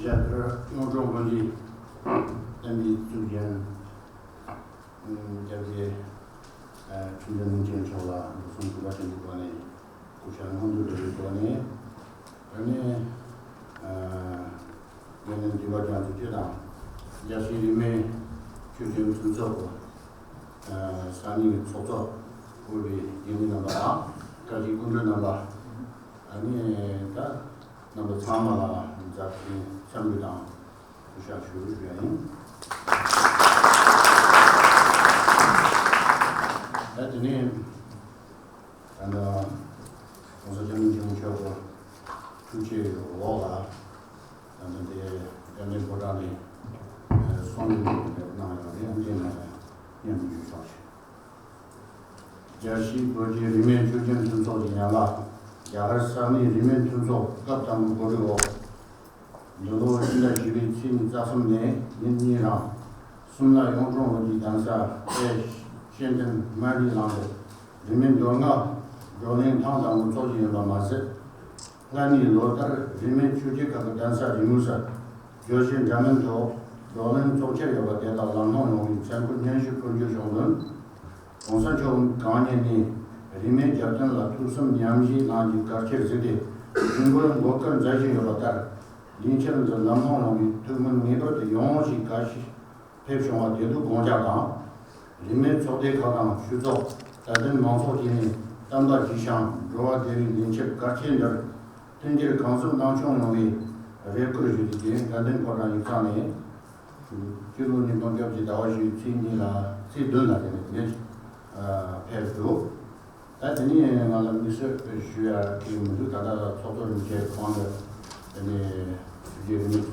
ཞབས་དྲུང་གཡུང་དྲུང་དགོན་སྡེའི་བསྟན་པའི་གཙུག་རྒྱན། སྐྱབས་རྗེ་ཁྲི་འཛིན་མིང་ཆེན་མཆོག་ལ་ལོ་གསུམ་གུས་པ་ཆེན་པོའི་སྒོ་ནས་སྐུ་ཕྱག་སྔོན་དུ་འགྲོ་བའི་སྒོ་ནས། ཨ་ནི་ཡོན་ཏན་འདུས་པ་རྒྱ་མཚོ་སྤྱི་དང་། རྒྱལ་སྤྱིའི་རིས་མེད་ཆོས་ཀྱི་མཐུན་ཚོགས་ཀྱི་ས་གནས་ཀྱི་ཚོགས་གཙོ་དབུས་པའི་རྒྱུན་ལས་རྣམ་པ་དང་། བཀའ་སྤྱིའི་སྐུ་མགྲོན་རྣམ་པ། ཨ་ནི་ད་རྣམ་པ་ཚང་མ་ལ་མཛད་པའི་འཚམས་འདྲི་དང་། སྐུ་ཕྱག་ཞུ་རྒྱུ་ཡིན། ད་དེ་ནས་ད་ལྟ་༸གོང་ས་༸སྐྱབས་མགོན་ཆེན་པོ་མཆོག་གི་ཐུགས་བསྐྱེད་འོག་ལ། ད་ལྟ་དེ་དཔལ་ལྡན་ཕོ་བྲང་ནས་གསུང་འདོན་གནང་ཡོད་རེད། དེ་ནས་སྙན་ཞུ་ཆོག་ཆེ། རྒྱལ་སྤྱིའི་བོད་ཀྱི་རིས་མེད་ཆོས་ཀྱི་མཐུན་ཚོགས་ཀྱི་ཡན་ལག་རྒྱ་གར་ས་གནས་རིས་མེད་མཐུན་ཚོགས་སྐབས་དང་པོའི་གོ་སྒྲིག་འོག་འདི་ལོ་ཕྱི་ཟླ་བཞི་པའི་ཚེས་ཉི་ཤུ་རྩ་གསུམ་ནས་ཉིན་གཉིས་རིང་སུམ་བླ་གཡུང་དྲུང་བོན་གྱི་གདན་ས་དཔལ་ཤེར་ཕྱིན་མ་ཎི་གླིང་དུ་རིས་མེད་མདོ་སྔགས་བགྲོ་གླེང་ཐེངས་དང་པོ་འཚོགས་རྒྱུ་ཡིན་པ་མ་ཟད། སྔ་ནས་ལོ་ལྟར་རིས་མེད་ཆོས་བརྒྱུད་ཁག་གི་གདན་ས་རེས་མོས་སུ་བརྗོད་གཞི་འདྲ་མིན་ཐོག་བགྲོ་གླེང་འཚོགས་འཆར་ཡོད་པ་དེ་དག་ལམ་ལྷོང་ཡོང་བའི་སེམས་ཁུར་སྙན་ཞུ་ཕུལ་རྒྱུ་བྱུང་དོན། ༸གོང་ས་མཆོག་གང་ཉིད་ནས་རིས་མེད་རྒྱབ་རྟེན་ལ་ཐུགས་བསམ་མཉམ་བཞེས་གནང་རྒྱུའི་གལ་ཆེར་གཟིགས་ཏེ་མཐུན་པོར་འགོད་སྐུལ་མཛད་བཞིན་ཡོད་པ་ལྟར། ལས་འཆར་འདི་ལམ་ལྷོང་ཡོང་བའི་ཐུགས་སྨོན་ངེས་པར་དུ་ཡོང་ཞེས་བཀའ་ཞུ། ཕེབས་བྱུང་བ་བདེ་སྡུག་དགོངས་འཇགས་དང་། རིས་མེད་ཚོགས་སྡེ་ཁག་དང་ཆོས་ཚོགས་དད་ལྡན་མང་ཚོགས་ཀྱིས་ནི་བསྟན་པ་རྒྱས་ཤིང་འགྲོ་བ་བདེ་བའི་ལས་འཆར་གལ་ཆེན་འདིར་མཐུན་འགྱུར་གང་ཟབ་གནང་སྐྱོང་ཡོང་བའི་རེ་སྐུལ་ཞུ་རྒྱུ་དེ་དགའ་ལྡན་ཕོ་བྲང་ཡིག་ཚང་ནས་སྤྱི་ལོ་ཉིས་སྟོང་བརྒྱད་ཅུ་ཟླ་བ་བཞིའི་ཚེས་གཉིས་ལ་ཚེས་བདུན་ལ་དེ་ནས་དེ་ནས་ཕེབས་འདུག་ད་དེ་ནས་ང་ལ་དམིགས་བསལ་ཞུ་ཡ་དེ་མི་འདུག་ད་ལྟ་ཚོགས་གཙོ་རིན་ཆེན་ཁོང་གིས་དེ་ནས་ཆོས་བརྒྱུད་རིས་མེད་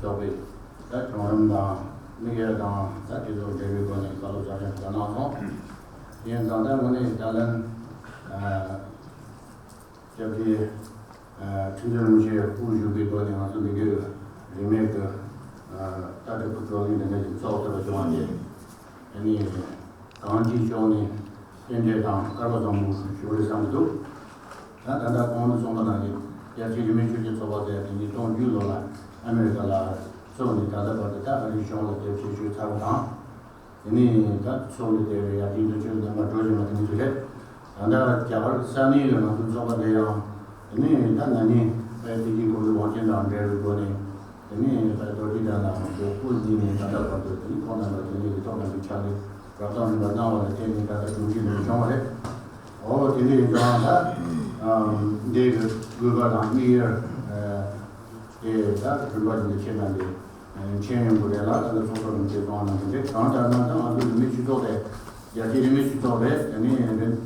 ཚོགས་པའི་ད་བྱུང་རིམ་དང་དམིགས་ཡུལ་དང་ད་དེ་ཚོ་འབྲེལ་བའི་སྒོ་ནས་བཀའ་སློབ་སྩལ་ཞིང་གསན་གནང་སོང་། དེ་ཡིན་ཙང་ད་དངོས་གནས་ད་ལན་སྐྱབས་རྗེ་ཁྲི་འཛིན་རིན་པོ་ཆེ་དབུ་བཞུགས་པའི་སྒོ་ནས་ང་ཚོ་འདི་གའི་རིས་མེད་ཀྱི་ལྟ་གྲུབ་ཀྱི་བགྲོ་གླེང་འདི་འདྲ་ཞིག་ཚོགས་ཐུབ་པ་བྱུང་བ་དེ། ཨ་ནི་གང་ཅིའི་ཕྱོགས་ནས་རྟེན་འབྲེལ་དང་སྐལ་བ་བཟང་པོ་ཞིག་རེད་བསམ་གྱི་འདུག་ད་ད་ལྟ་གོང་དུ་གསུངས་པ་ནང་བཞིན་རྒྱལ་སྤྱིའི་རིས་མེད་ཆོས་ཀྱི་ཚོགས་པ་ཟེར་དེ་ཉིས་སྟོང་བརྒྱད་ལོ་ལ་ཨ་མེ་རི་ཀ་ལ་བཙུགས་ནས་ད་ལྟ་བར་དུ་ད་ཨ་རིའི་གཞུང་ལ་དེབ་སྐྱེལ་ཞུས་ཚར་བ་དང་། དེ་ནས་ད་ཚོགས་འདུ་དེ་ཡར་རྒྱས་འཛུགས་སྐྲུན་རྣམ་པ་འགྲོ་བཞིན་པ་དེ་ནི་དེ་རེད། ད་ལྟ་རྒྱ་གར་ས་གནས་ལ་ང་ཚོའི་ཚོགས་པ་དེ་ཡང་དེ་ནས་ད་ན་ནིང་པའི་པེ་ཅིང་ཀོང་ཇོ་དབང་ཆེན་དང་འབྲེལ་བའི་སྒོ་ནས། དེ་ནས་ད་རྡོ་རྗེ་གདན་ལ་མགོ་སྐོར་གཉིས་ནས་ད་ལྟ་བར་དུ་དེ་ནས་ཁོང་རྣམ་པ་དེ་ནས་ལས་ཐོག་རྣམ་པའི་ཕྱག་ལས་རབ་དང་རིམ་པ་གནང་བ་ལ་བརྟེན་ནས་ད་ལྟ་གྲུབ་འབྲས་འདི་བྱུང་བ་རེད། འོ་དེ་འདྲ་ཡིན་ཙང་ད་འདི་གི་དགོས་པ་དང་དམིགས་ཡུལ་དེ་ད་རིམ་པ་བཞིན་དུ་ཁྱེད་རྣམ་པས་མཁྱེན་ཡོང་གི་རེད་ལ། ད་ལྟ་ཚོགས་གཙོ་རིན་པོ་ཆེ་གསུངས་གནང་གི་རེད། གང་ལྟར་ན་ད་ང་ཚོ་རིས་མེད་ཆོས་ཚོགས་རེད། རྒྱལ་སྤྱིའི་རིས་མེད་ཆོས་ཚོགས་རེད། དེ་ནས་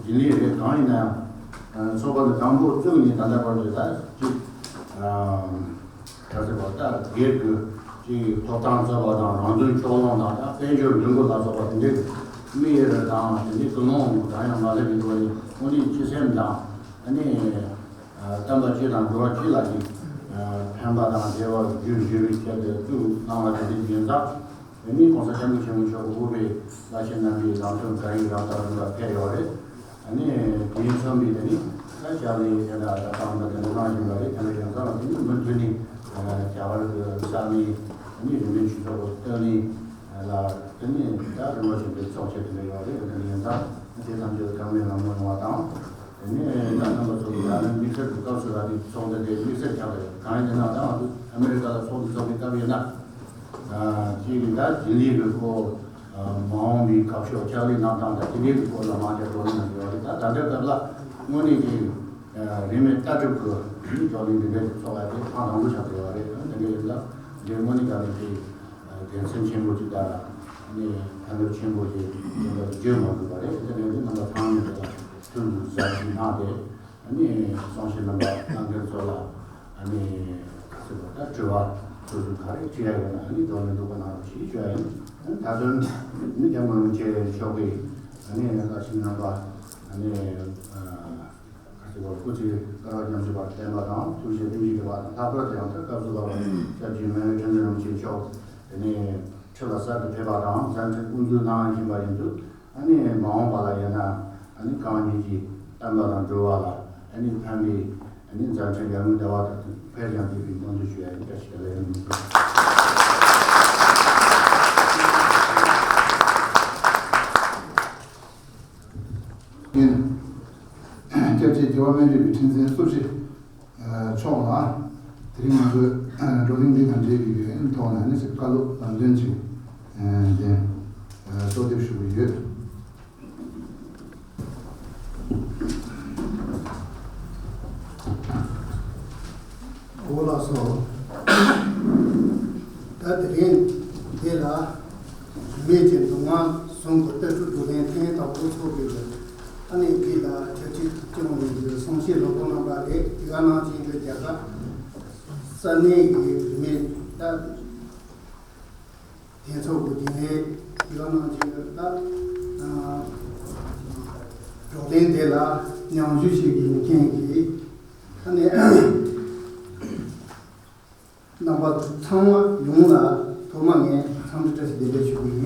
རྒྱུན་ལས་རེད། གང་ཡིན་ན་ཡང་ཚོགས་པ་འདི་དང་པོ་བཙུགས་ནས་ད་ལྟ་བར་དུ་ད་ཅིག་ག་ཟེར་བ་ད་སྒེར་གྱི་ཅིག་ཐོབ་ཐང་རྩོད་པ་དང་རང་དོན་ཕྱོགས་ལྷུང་དང་ད་དཔལ་འབྱོར་འདུ་འགོད་ལ་སོགས་པ་དེ་འདྲའི་དམིགས་ཡུལ་དང་དེ་འདྲའི་ཀུན་སློང་གང་ཡང་མ་སླེབས་པའི་སྒོ་ནས་དངོས་གནས་སྤྱི་སེམས་དང་ཨ་ནི་བསྟན་པ་སྤྱི་དང་འགྲོ་བ་སྤྱི་ལ་ཅིག་ཕན་པ་དང་བདེ་བ་རྒྱུ་འབྱོར་བའི་ཆེད་དུ་བཙུགས་གནང་བ་དེ་འདྲའི་ཡིན་ཙང་། དེ་ནས་༸གོང་ས་༸སྐྱབས་མགོན་ཆེན་པོ་མཆོག་གི་དབུ་བའི་བླ་ཆེན་རྣམ་པའི་ལམ་སྟོན་བཀའ་ཡིག་རབ་དང་རིམ་པ་ཕེབས་ཡོད་རེད། ཨ་ནི་དེ་མཚོན་པའི་དེ་ནི་ད་ཕྱག་ལས་དེ་འདྲ་ད་བཏང་པ་དེ་འདྲ་གནང་བཞིན་པ་རེད། དེ་འདྲ་ཡིན་ཙང་དེ་ནི་མུ་མཐུད་ནས་རྒྱ་གར་གྱི་ས་གནས་ཨ་ནི་རིས་མེད་ཆོས་ཚོགས་ཀྱི་བསྟི་གནས་ལ་དེ་ནི་ད་རིམ་པ་བཞིན་དུ་ཚོགས་ཆེད་དེ་འདྲ་ཡོད་རེད། དེ་འདྲ་ཡིན་ཙང་དེ་ཐམས་ཅད་གང་མེད་ལམ་ལྷོང་ཡོང་བ་དང་། དེ་ནས་ད་རྣམ་པ་ཚོ་གི་ཡང་ན་དམིགས་བསལ་གྱི་སྐབས་སུ་རག་པའི་ཚོགས་འདུ་དེ་དམིགས་བསལ་ཆགས་པ་རེད། གང་ཡིན་ན་ད་ང་ཚོ་ཨ་མེ་རི་ཀ་ལ་ཚོགས་འདུ་ཚོགས་པའི་སྐབས་ཡིན་ན། ཅིག་གི་ད་རྒྱུན་ལས་ཀྱི་སྐོར། མ་འོངས་པའི་ཁ་ཕྱོགས་ཕྱག་ལས་གནང་སྟངས་དང་དེ་འདྲའི་གི་སྐོར་ལ་མང་ཆེ་བགྲོ་གླེང་གནང་གི་ཡོད་རེད། ད་ད་ལྟའི་སྐབས་ལ་དངོས་གནས་ཀྱི་རིས་མེད་ལྟ་གྲུབ་ཀྱི་བགྲོ་གླེང་འདི་འདྲ་ཞིག་ཚོགས་ཡ་དེ་ཐེངས་དང་པོ་ཆགས་ཀྱི་ཡོད་རེད། དེ་འདྲ་ཡིན་ཙང་འདི་དངོས་གནས་དྲང་གནས་ཀྱི་དགེ་མཚན་ཆེན་པོ་ཅིག་དང་ནི་ཕན་ཐོགས་ཆེན་པོ་ཞིག་ཡིན་པ་བརྗོད་མ་དགོས་པ་རེད། དེ་འདྲ་ཡིན་ཙང་རྣམ་པ་ཚང་མས་དེ་ལ། ཁྱོད་ཚོ་གཟབ་ཞིབ་གནང་སྟེ། ཨ་ནི་གསུང་བཤད་གནང་པ་གནང་མཁན་ཚོ་ལ་ཨ་ནི་ག་ཚོད་པ་ད་དྲི་བ་ཚོ་ཚོ་ག་རེ་དྲི་ཡ་ཡོད་ན་ཨ་ནི་དོན་མི་འདུག་པ་གནང་རོགས་ཞེས་ཞུ་ཡ་ཡིན། ཨ་ནི་ད་དོན་ནི་རྒྱལ་དབང་རིན་པོ་ཆེ་མཆོག་གིས་ཨ་ནི་བཀའ་ཆེན་གནང་པ་ཨ་ནི་ག་ཚོད་པ་སྐུ་ཚེ་བསྐལ་བ་ཉམས་སུ་བར་བརྟན་པ་དང་ཐུགས་རྗེ་བརྟན་གཞི་འགྲོ་བ་དང་ལྷག་པར་དུ་ཡང་ད་སྐབས་སུ་བབས་པ་སྐྱབས་རྗེ་མི་ལ་ཁྲི་འཛིན་རིན་པོ་ཆེ་མཆོག་དེ་ནས་ཁྲི་ལ་གསར་དུ་ཕེབས་པ་དང་མཛད་འཕྲིན་དབུ་འཛུགས་གནང་བཞིན་པ་ཡིན་དུས། ཨ་ནི་མ་འོངས་པ་ལ་ཡིན་ན་ཨ་ནི་གང་ཉིད་ཀྱི་བསྟན་པ་དང་འགྲོ་བ་ལ་ཨ་ནི་ཕན་པའི་ཨ་ནི་མཛད་འཕྲིན་ཡར་ངོའི་ཟླ་བ་དང་འཕེལ་ཡང་དགོས་པའི་སྨོན་འདུན་ཞུ་ཡ་ཡིན། བཀྲ་ཤིས་བདེ་ལེགས། ཡིན། སྐྱབས་རྗེ་རྒྱལ་བ་སྨན་རི་བའི་ཁྲི་འཛིན་སུ་ཞིག་མཆོག་ལ་དེ་རིང་ང་ཚོའི་བགྲོ་གླེང་འདི་དང་འབྲེལ་བའི་ཐོག་ནས་ནི་ཅིག་བཀའ་སློབ་ལམ་སྟོན་ཅིག་འདི་གསོལ་འདེབས་ཞུ་གི་ཡོད། འོ་ལགས་སོ། ད་དེ་རིང་འདི་ལ་རིས་མེད་ཀྱི་མདོ་སྔགས་ཟུང་གི་ལྟ་གྲུབ་བགྲོ་གླེང་ཐེངས་དང་པོ་ཚོགས་པའི་གི་ཨ་ནི་འདི་ལ་ཆབས་ཅིག་སྤྱི་ནོར་གླིང་གི་གསུང་བཤད་སློབ་དཔོན་རྣམ་པ་རེད། དེ་ག་ནང་བཞིན་གྱི་རྒྱ་གར་ས་གནས་ཀྱི་རིས་མེད་ད་དེ་ཚོགས་ཀྱི་དེ་ནས་དེ་ག་ནང་བཞིན་གྱི་ད་བགྲོ་གླེང་དེ་ལ་མཉམ་ཞུགས་བྱེད་ཀྱི་ཡོད་མཁན་གྱི་ཨ་ནི། རྣམ་པ་ཚང་མ་ཡོངས་ལ་ཐོག་མ་ནས་འཚམས་འདྲི་བཀྲ་ཤིས་བདེ་ལེགས་ཞུ་གི་ཡིན།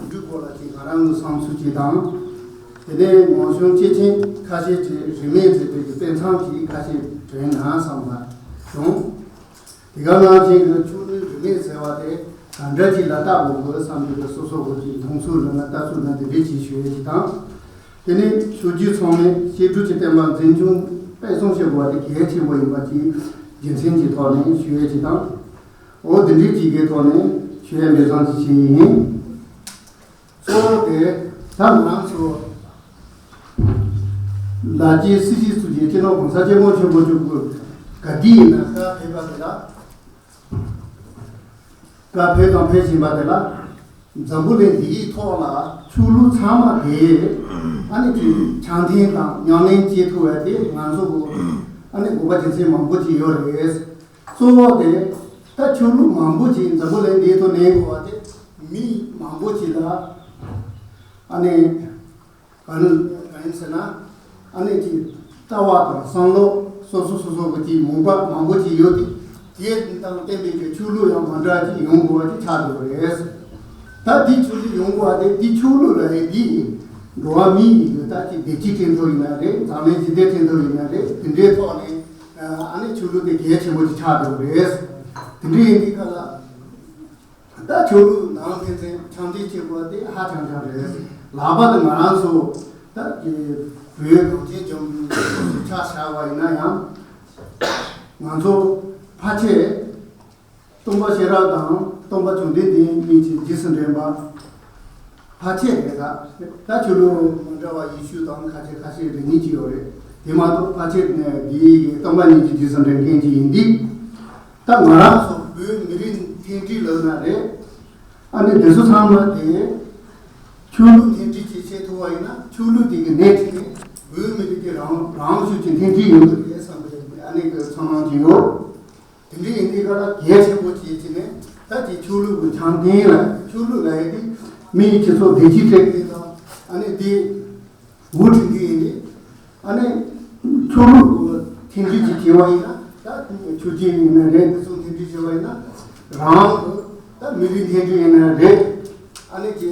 འབྲུ་སྐོར་ལ་ཅིག་ང་རང་གི་བསམ་ཚུལ་ཅིག་དང་། དེ་ནས་ངོ་གཞོན་སྐྱེས་ཆེན་ཁ་ཤས་ཀྱིས་རིས་མེད་མཛད་པའི་དཔེ་མཚམས་ཀྱིས་ཁ་ཤས་དྲན་ན་བསམ་པ་བྱུང་། དེ་ག་ནང་བཞིན་གྱི་ཆོས་ལུགས་རིས་མེད་ཟེར་བ་དེ་ག་འདྲ་ཅིག་ལ་བལྟ་དགོས་དགོས་བསམ་པའི་སོ་སོ་གི་ཅིག་མཐོང་ཚུལ་རེད་ན་ལྟ་ཚུལ་རེད་ན་དེ་འདྲས་ཅིག་ཞུ་ཡས་ཅིག་དང་། དེ་ནས་ཆོས་བརྒྱུད་ཚང་མས་བཤད་སྒྲུབ་ཀྱི་བསྟན་པ་འཛིན་སྐྱོང་སྤེལ་གསུམ་བྱེད་དགོས་པ་དེ་གལ་ཆེན་པོ་ཡིན་པ་ཅིག་རྒྱུ་མཚན་གྱི་ཐོག་ནས་ཞུ་ཡས་ཅིག་དང་། འོ་དེ་འདྲས་ཅིག་གི་ཐོག་ནས་ཞུ་ཡས་འབད་བརྩོན་ཅིག་བྱེད་ཡས་ཡིན། གཙོ་བོ་དེ་ད་ང་རང་ཚོ་ལ་རྒྱའི་སྲིད་སྤྱི་ཚོགས་ཀྱི་སྤྱི་ནོར་༸གོང་ས་༸སྐྱབས་མགོན་ཆེན་པོ་མཆོག་གི་ག་དུས་ཡིན་ན་བཀའ་ཕེབས་པ་དེ་ལ། བཀའ་ཕེབས་དང་ཕེབས་བཞིན་པ་དེ་ལ། འཛམ་བུ་གླིང་འདིའི་ཐོག་ལ་ཆོས་ལུགས་ཚང་མ་དེ་ཨ་ནི་ཅིག་འཆམ་མཐུན་དང་ཉམས་ལེན་བྱེད་ཐུབ་པ་དེ་ང་ཚོ་གི་ཨ་ནི་དགོས་པ་རྒྱུ་མཚན་མང་པོ་ཅིག་ཡོད་རེད། གཙོ་བོ་དེ་ད་ཆོས་ལུགས་མང་པོ་ཅིག་འཛམ་བུ་གླིང་འདིའི་ཐོག་གནས་དགོས་པ་དེ་མི་མང་པོ་ཅིག་ལ་ཨ་ནི། གང་གང་ཡིན་ཟེར་ན། ཨ་ནི་ཅིག་ལྟ་བ་དང་བསམ་བློ་སོ་སོ་སོ་སོ་གི་ཅིག་མོས་པ་མང་པོ་ཅིག་ཡོད་དེ། དེ་དང་བསྟན་པའི་གི་ཆོས་ལུགས་ཡང་མ་འདྲ་ཅིག་ཡོང་དགོས་པ་ཅིག་ཆགས་འགྲོ་རེད། ད་དེ་ཆོས་ལུགས་ཡོང་དགོས་པ་དེ་དེ་ཆོས་ལུགས་ལ་ཡི་དེ་འགྲོ་བ་མི་ཡི་གི་ད་ཅིག་བདེ་སྐྱིད་ཕན་ཐོགས་ཡིན་ན་རེད། འཛམ་གླིང་ཞི་བདེ་ཕན་ཐོགས་ཡིན་ན་རེད། དེ་འདྲའི་ཐོག་ནས་ཨ་ནི་ཆོས་ལུགས་དེ་གལ་ཆེན་པོ་ཅིག་ཆགས་འགྲོ་རེད། དེ་འདྲ་ཡིན་དུས་ག་ལ། ད་ཆོས་ལུགས་ནང་ཕན་ཚུན་འཆམ་མཐུན་བྱེད་དགོས་དེ་ཧ་ཅང་ཅང་རེད། ལྷག་པར་དུ་ང་རང་ཚོ་ད་ཀྱི་བོད་གངས་ཅན་ལྗོངས་ཆ་བཞག་པ་ཡིན་ན་ཡང་། ང་ཚོ་ཕལ་ཆེར་སྟོན་པ་ཤེས་རབ་དང་སྟོན་པ་བཅོམ་ལྡན་འདས་གཉིས་ཀྱི་རྗེས་སུ་འབྲངས་པ་ཕལ་ཆེར་རེད། ད་ད་ཆོས་ལུགས་མ་འདྲ་བ་ཡེ་ཤུ་དང་ཁ་ཆེ་ཁ་ཤས་རེ་གཉིས་ཀྱི་ཡོད་རེད། དེ་མ་གཏོགས་ཕལ་ཆེར་ནས་འདིའི་སྟོན་པ་གཉིས་ཀྱི་རྗེས་སུ་འབྲང་མཁན་ཅིག་ཡིན་དུས། ད་ང་རང་ཚོ་བོད་མི་རིགས་མཐུན་སྒྲིལ་ལབ་ན་རེད། ཨ་ནི་དེ་ཚོ་ཚང་མ་དེ་ཆོས་ལུགས་མཐུན་སྒྲིལ་ཅིག་བྱེད་ཐུབ་པ་ཡིན་ན་ཆོས་ལུགས་དེ་གི་སྣེ་ཁྲིད་ནས་བོད་མི་རིགས་ཀྱི་རང་རང་ཤུགས་ཀྱི་མཐུན་སྒྲིལ་ཡོང་གི་རེད་བསམ་པའི་ཨ་ནི་གི་ཚོར་སྣང་ཅིག་ཡོད། དེ་འདྲ་ཡིན་དུས་ཀ་ལ་གལ་ཆེན་པོ་ཅིག་བྱས་ནས་ད་ཅིག་ཆོས་ལུགས་ཀྱི་འཆམ་མཐུན་ལ་ཆོས་ལུགས་ལ་ཡིན་དུས་མི་ཡི་སྤྱི་ཚོགས་བདེ་སྐྱིད་སྤྲད་མཁན་དང་ཨ་ནི་དེ། འགོ་ཁྲིད་མཁན་ཡིན་ཏེ། ཨ་ནི། ཆོས་ལུགས་མཐུན་སྒྲིལ་ཅིག་བྱས་པ་ཡིན་ན་ད་ཆོས་བརྒྱུད་ཡིན་ན་རེད། དེ་ཚོ་མཐུན་སྒྲིལ་བྱས་པ་ཡིན་ན་རང་གི་ད་མི་རིགས་མཐུན་སྒྲིལ་ཡིན་ན་རེད། ཨ་ནི་ཀྱི་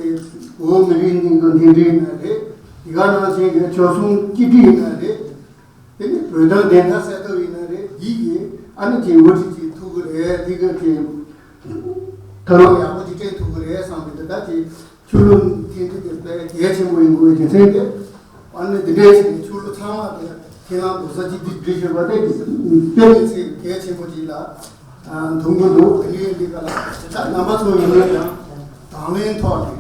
བོད་མི་རིགས་གཉིས་ཀྱི་མཐུན་སྒྲིལ་ཡིན་ན་རེད། དེ་ག་ནང་བཞིན་གྱི་བྱོལ་སོང་གཅིག་སྒྲིལ་ཡིན་ན་རེད། དེ་ནི་བོད་དོན་བདེན་མཐའ་གསལ་ཐབས་ཡིན་ན་རེད། འདི་གི་ཨ་ནི་ཀྱི་འགོ་ཁྲིད་ཅིག་ཐུག་གི་རེད། དེ་གི་ཀྱི་ཐབས་ལམ་ཡག་པོ་ཅིག་སྤྲད་ཐུབ་གི་རེད་བསམ་གི་འདུག་ད་ཀྱི། ཆོས་ལུགས་མཐུན་སྒྲིལ་དེ་དཔེ་གལ་ཆེན་པོ་ཡིན་དགོས་པའི་རྒྱུ་མཚན་དེ། ཨ་ནི་འདི་འདྲའི་ཞིག་ནས་ཆོས་ལུགས་ཚང་མ་དེ་ཁས་བླངས་འགྲོ་ས་གཅིག་སྒྲིལ་སྒྲིལ་ཞུ་བ་དེ་དཔེ་མི་སྲིད་གལ་ཆེན་པོ་ཅིག་ལ་མཐོང་གི་འདུག་དེ་འདྲའི་འདི་ག་ལ་ད་རྣམ་པ་ཚོ་ཡིན་ན་ཡང་དང་ལེན་ཐོག་ནས་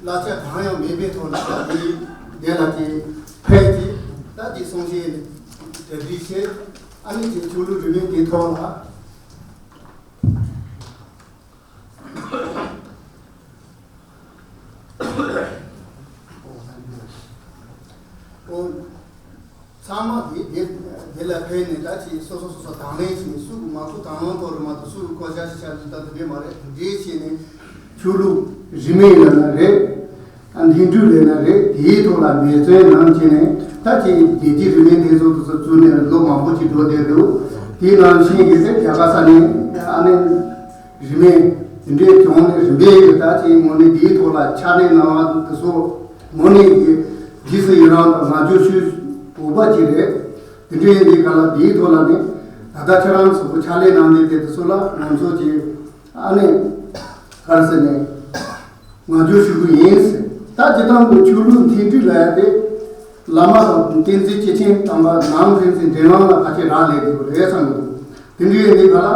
གླ་ཆ་གང་ཡང་མེད་པའི་ཐོག་ནས་ད་འདི་འདི་ལ་དེ་ཕལ་གྱི་ད་དེ་གསུང་བཤད་ནས་གྲ་སྒྲིག་བྱས། ཨ་ནི་དེ་ཆོས་ལུགས་རིས་མེད་དེ་ཐོག་ལ། སོ་སོ་སོ་སོ་དང་ལེན་བྱས་ནས་སུ་གི་མ་ཁུ་དང་བླངས་ཐོག་རེད་མ་གཏོགས་སུ་གི་བཀོད་རྒྱ་ཞིག་བྱ་རྒྱུ་ད་དེ་འདྲས་མ་རེད། དེ་འདྲས་བྱས་ནས་ཆོས་ལུགས་རིས་མེད་ལབ་ན་རེད། ཨ། མཐུན་སྒྲིལ་ལབ་ན་རེད། དེའི་ཐོག་ལ་འབད་བརྩོན་གནང་བྱས་ནས་ད་ཅིག་རྒྱལ་སྤྱིའི་རིས་མེད་མཐུན་ཚོགས་དེ་ཚོ་བཙུགས་ནས་ལོ་མང་པོ་ཅིག་འགྲོ་བསྡད་འདུག་དེའི་ནང་བཞིན་གྱི་དེ་རྒྱ་གར་ས་ནས་ཨ་ནི། རིས་མེད་དེ་འདྲའི་གྱོང་ནས་རིམ་པས་ཀྱི་ད་ཅིག་དངོས་གནས་འདིའི་ཐོག་ལ་ཕྱག་ལས་གནང་བ་དེ་ཚོ་དངོས་གནས་ཀྱི་རྗེས་སུ་ཡི་རང་དང་ང་རྒྱལ་ཤུགས་འོས་པ་ཅིག་རེད། དེ་འདྲའི་འདི་ག་ལ་འདིའི་ཐོག་ལ་ནི་ད་ལྟ་ཁྱེད་རང་ཚོ་གི་ཕྱག་ལས་གནང་མཁན་དེ་དེ་ཚོ་ལ་ང་ཚོ་གི་ཨ་ནི་ག་རེ་ཟེར་ནས་ང་རྒྱལ་ཞུ་གི་ཡིན་ཟེར། ད་སྤྱིར་བཏང་གི་ཆོས་ལུགས་མཐུན་སྒྲིལ་ལབ་ཡ་དེ་བླ་མ་དང་བསྟན་འཛིན་སྐྱེས་ཆེན་དམ་པ་ནང་བསྟན་འཛིན་འབྲེལ་ལམ་ལ་ཕལ་ཆེར་རག་ལས་འདུག་རེད་བསམ་གི་འདུག་དེ་འདྲའི་འདི་ག་ལ།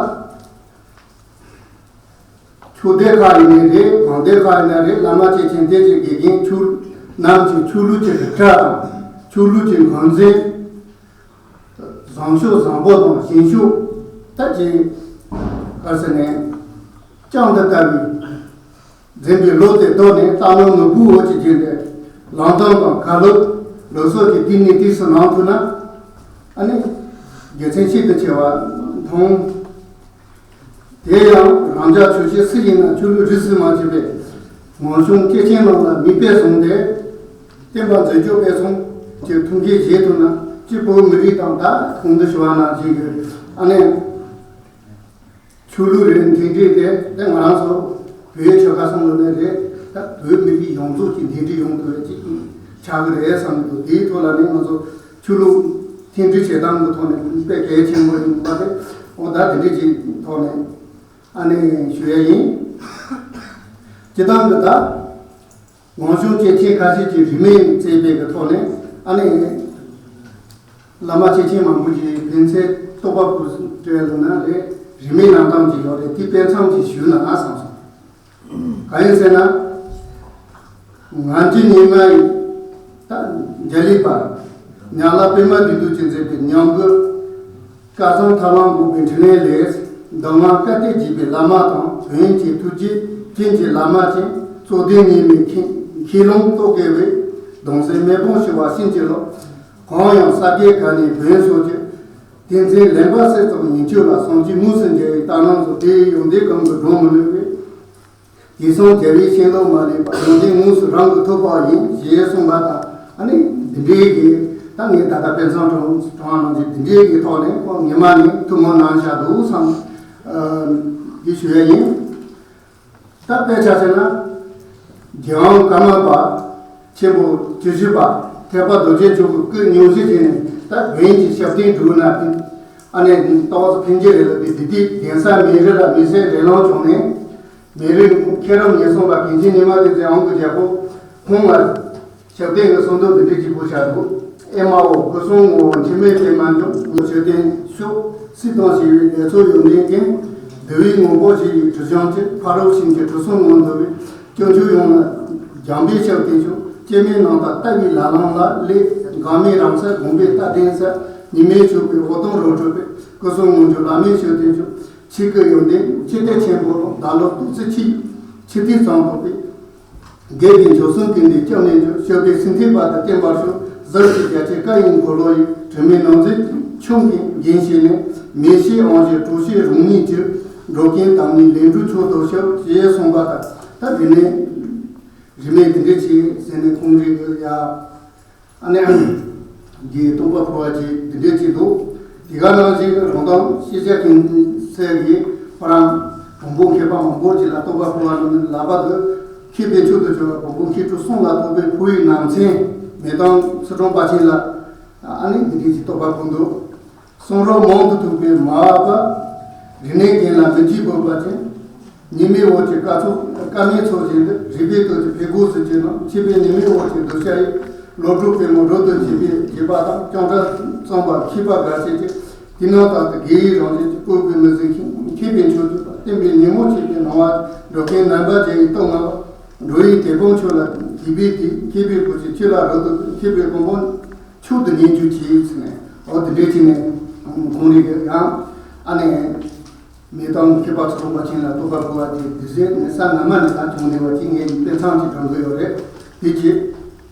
ཆོས་སྡེ་ཁག་ཡིན་ནའི་རེད། གང་སྡེ་ཁག་ཡིན་ན་རེད། བླ་མ་སྐྱེས་ཆེན་སྡེ་གཅིག་དགེ་རྒན་ཆོས་རྣམས་ཀྱི་ཆོས་ལུགས་ཀྱི་རིགས་གྲྭ་དང་ཆོས་ལུགས་ཀྱི་འགོ་འཛིན། བཟང་ཕྱོགས་བཟང་པོ་དང་ཞན་ཕྱོགས་ད་ཅིག་ག་ཟེར་ནས་ལྕགས་འདི་ལྟ་བུའི་འཛིན་པའི་ལོ་དེ་དོར་ནས་རྟ་ནོར་ནོར་བུའི་འོག་གི་རྒྱན་ཏེ་ལང་ཚང་དང་ག་ལོ་ལོ་སོགས་ཀྱི་དུས་ནས་དུས་སུ་ལངས་ཐུབ་ན་ཨ་ནི་དགེ་མཚན་ཤིན་ཏུ་ཆེ་བ་མཐོང་། དེ་ཡང་རང་ཅག་ཆོས་བྱེད་སུ་ཡིན་ན་ཆོས་ལུགས་རིས་སུ་མ་ཆད་པའི་ངོ་གཞུང་སྐྱེས་ཆེན་རྣམས་ལ་མིག་དཔེ་བཟུང་སྟེ། བསྟན་པ་འཛིན་སྐྱོང་སྤེལ་གསུམ་གྱི་ཐུགས་འགན་བཞེས་ཐུབ་ན་སྤྱི་བོད་མི་རིགས་དང་ད་གོང་དུ་ཞུ་བ་ནང་བཞིན་གྱི་ཨ་ནི་ཆོས་ལུགས་རིས་མཐུན་སྒྲིལ་དེ་དེ་ང་རང་ཚོ་བོད་ཆོལ་ཁ་གསུམ་ལ་ནས་རེད། ད་བོད་མི་རིགས་ཡོངས་རྫོགས་ཀྱི་མཐུན་སྒྲིལ་ཡོང་ཐུབ་པ་ཅིག་ཆགས་ཀྱི་རེད་བསམ་གྱི་འདུག་དེའི་ཐོག་ལ་ནི་ང་ཚོ་ཆོས་ལུགས་མཐུན་སྒྲིལ་བྱེད་སྟངས་ཀྱི་ཐོག་ནས་དཔེ་གལ་ཆེན་པོ་ཡིན་པ་དེ་འོ་ད་དེ་འདྲ་ཅིག་ཐོག་ནས། ཨ་ནི་ཞུ་ཡ་ཡིན། སྤྱིར་བཏང་གི་ད་ངོ་གཞུང་སྐྱེས་ཆེན་ཁ་ཤས་ཀྱིས་རིས་མེད་བརྩད་པའི་གི་ཐོག་ནས་ཨ་ནི་བླ་མ་སྐྱེས་ཆེན་མང་པོ་ཞིག་ཕན་ཚུན་རྟོགས་པ་ཕུལ་སྤྲད་ལུགས་ན་རེད། རིས་མེད་གནང་སྟངས་ཀྱི་ཡོད་རེད། དེ་དཔེ་མཚམས་ཀྱིས་ཞུས་ན་བསམ་སོང་། གང་ཡིན་ཟེར་ན། ང་འཇིགས་ཉི་མ་ཡི། ད་འཇའ་ལུས་པ། ཉང་ལ་པདྨ་བདུད་འདུལ་གྱིས་མཛད་པའི་ཉང་གི། སྐལ་བཟང་ཐར་ལམ་འགོག་པའི་འཕྲིན་ལས་ལས། མདོ་སྔགས་བཀའ་གཏེར་བརྒྱུད་པའི་བླ་མ་དང་བོན་གྱི་ཐུགས་རྗེ་ཅན་གྱི་བླ་མ་ཆེན་གཙོ་བདེ་ཉི་མའི་མཁས་མཁས་རློམ་རྟོག་གེ་བའི་གདུང་སྲས་མེ་དཔུང་ཞི་བ་བྱིན་གྱིས་རློབས། གང་ཡང་ས་དགེ་བཀའ་ནས་བོན་སོགས་ཀྱི་ཏིང་འཛིན་ལེན་པ་སྲིད་ཙམ་ཉིན་བཅུ་ལ་སངས་རྒྱས་དངོས་སུ་མཇལ་བའི་ལྟ་སྣང་སོགས་དེའི་ཡོན་ཏན་གང་གིས་འགྲོ་མི་ནུས་པས། དེང་སང་རྒྱལ་བའི་ཤིང་ལོ་མ་ལུས་པ་ཡོན་ཏན་དངོས་སུ་རང་གིས་ཐོབ་པ་ཡིན་ཞེས་གསུངས་པ་དང་ཨ་ནི་འདི་འདྲའི་གི་ད་ངས་ད་ལྟ་དཔེ་མཚོན་དྲངས་དྲངས་ནང་བཞིན་འདི་འདྲའི་གི་ཐོག་ནས་ཁོང་ངེད་མ་ནི་ཐུགས་སྨོན་གནང་བཞག་འདུག་བསམ་གི་ཞུ་ཡ་ཡིན། ད་དཔེ་ཆ་བཞག་ན་རྒྱལ་དབང་ཀརྨ་པ་ཆེན་པོ་བཅུ་བཞི་པ་ཐེག་པ་རྡོ་རྗེ་འཆང་གི་སྐུ་སྙུང་གཞི་བྱས་ནས་ད་བོན་གྱི་ཞབས་བརྟན་བསྒྲུབས་ན་ཕན། ཨ་ནི་ཏོག་ཙམ་ཕན་གྱི་རེད་ལ་དེ་དེ་དུས་གདན་ས་མེ་རི་ལ་མི་སེར་འབྲེལ་ལམ་བྱུང་ནས། མེ་རི་མཁན་རབས་ཉེར་གསུམ་པ་མཁན་ཆེན་ཉི་མ་བསྟན་འཛིན་དབང་གི་རྒྱལ་པོ་ཁོང་ལ་ཞབས་བརྟན་གྱི་གསོལ་འདེབས་འདི་འདྲ་ཅིག་ཕུལ་བཞག་འདུག་ཨེ་མ་ཧོ། སྐུ་གསུམ་ངོ་བོ་འཆི་མེད་པདྨ་འབྱུང་། མཆོད་རྟེན་ཤོག་སྲིད་དང་ཞི་བའི་ལས་ཚོགས་ཡོན་ཏན་ཅན། འདུལ་བའི་ངོ་བོ་ཞི་བའི་དྲི་བྱང་ཆེ། ཕ་རོལ་ཕྱིན་གྱི་གྲུ་གསུམ་ངོ་འདུལ་བའི། སྐྱབས་མཆོག་ཡོངས་ལ་སྦྱངས་པའི་ཞབས་བརྟན་ཤོག་སྐྱེ་མེད་ནམ་མཁའ་ལྟ་བུའི་ལ་ལུང་ལ་སླེབས། འགག་མེད་རང་སར་དགོངས་པའི་རྟ་གདན་ས། ཉི་མའི་ཕྱུག་པའི་འོད་སྟོང་རབ་འཕྲོས་པའི། སྐུ་གསུམ་མངོན་གྱུར་བླ་མའི་ཞབས་བརྟན་ཤོག་ཆོས་སྐུ་ཡོན་ཏན་ཆོས་སྡེ་ཆེན་པོ་ལ་བདག་བློ་ཏོག་ཙམ་ཆེ། ཆོས་སྡེ་གཙང་དག་པའི། དགེ་བའི་མཆོག་གསུམ་ཀུན་ནས་སྐྱབས་གནས་མཆོག་ཞབས་པད་སྲིད་མཐའི་བར་དུ་བརྟན་པར་ཤོག་ཟབ་ཞི་རྒྱ་ཆེའི་བཀའ་ཡི་འཁོར་ལོ་ཡི། དྲི་མེད་ནོར་རྫས་མཆོག་གིས་བརྒྱན་བྱས་ནས། མི་ཤེས་དབང་ཤེས་གྲོགས་ཤེས་རང་ཉིད་ཀྱི། འགྲོ་ཀུན་དམ་ཉིད་ལས་འགྲོ་མཆོག་ཏུ་ཤོག་ཅེས་གསུངས་པ་དང་ད་དེ་ནས་རིས་མེད་འདི་འདྲ་ཅིག་ཟེར་ནས་ཁོང་རིགས་ཀྱི་ཡ། ཨ་ནི་ཨ་ནི་གི་རྟོགས་པ་འཕོ་བ་ཅིག་འདི་འདྲ་ཅིག་འདུག་དེ་ག་ནང་བཞིན་རང་དབང་ཤེས་བྱ་མཁྱེན་གསལ་གྱི་ཁོ་རང་བོན་པོ་མཁས་པ་མང་པོ་ཅིག་ལ་རྟོགས་པ་འཕོ་བ་ལ་ནི་ལག་པ་དུ་མཁས་པའི་མཆོག་ཏུ་གྱུར་པ་བོན་པོ་མཁས་གྲུབ་གསུམ་ལ་རྟོགས་པའི་འཕོ་བའི་ནང་ཚན་མེ་ཏོག་ཚུལ་ཁྲིམས་དཔའ་ཆེན་ལ་ཨ་ནི་འདི་འདྲ་ཅིག་རྟོགས་པ་འཕོ་འདུག་གསུང་རབ་མང་དུ་ཐུག་པའི་མ་བབ་པ། རིག་གནས་རྒྱན་ལ་མི་འཇིགས་བོད་པ་ཅན། ཉི་མའི་འོད་ཀྱི་སྐར་ཚོགས་སྐར་མའི་ཚོགས་བཞིན་དུ་རིག་པའི་དོན་གྱི་ཕེ་གོ་ཟེར་གྱི་ནང་ཆིབས་པའི་ཉི་མའི་འོད་ཀྱི་གདུལ་བྱ་ཡི་བློ་གྲོས་པུས་མོ་རབ་ཏུ་འཇིགས་པའི་བགྱིས་པ་དང་ཅོང་སྒྲ་གཙང་པ་མཁས་པ་འགའ་ཤས་ཀྱིས་དེ་ནང་ལྟར་དུ་དགེ་བའི་རང་བཞིན་གྱི་བཀོད་པའི་མི་ཟིན་ཞིང་མཁས་པའི་མཆོག་གྱུར་པ་བསྟན་པའི་ཉིན་མོ་ཆེ་བའི་སྣང་བ་འགྲོ་མཁན་རྣམ་པ་ཅན་ཡི་སྟོབས་མངའ་བ་འགྲོ་བའི་དེད་དཔོན་མཆོག་ལ་དགྱེས་པའི་དུས་མཁས་པའི་བུ་ཆེ་ཁྱོད་ལ་རབ་ཏུ་མཁས་པའི་དཔོན་པོ། མཆོག་ཏུ་ཉེ་འཇུག་གྱིས་ཟེར་ནས་འོ་དེ་འདྲའི་ཅིག་ནས་ཁོང་རིགས་ཀྱི་ཡང་ཨ་ནི་མེ་ཏོག་མཁས་པ་ཚུལ་ཁྲིམས་དཔའ་ཆེན་ལ་རྟོགས་པ་འཕོ་བ་དེ་དུས་ཟེར་ནས་ས་སྔ་མ་ནས་ད་བྱུང་བསྡད་པ་ཅིག་ངས་དཔེ་མཚམས་ཅིག་དྲངས་གི་ཡོད་རེད། དེ་ཅིག་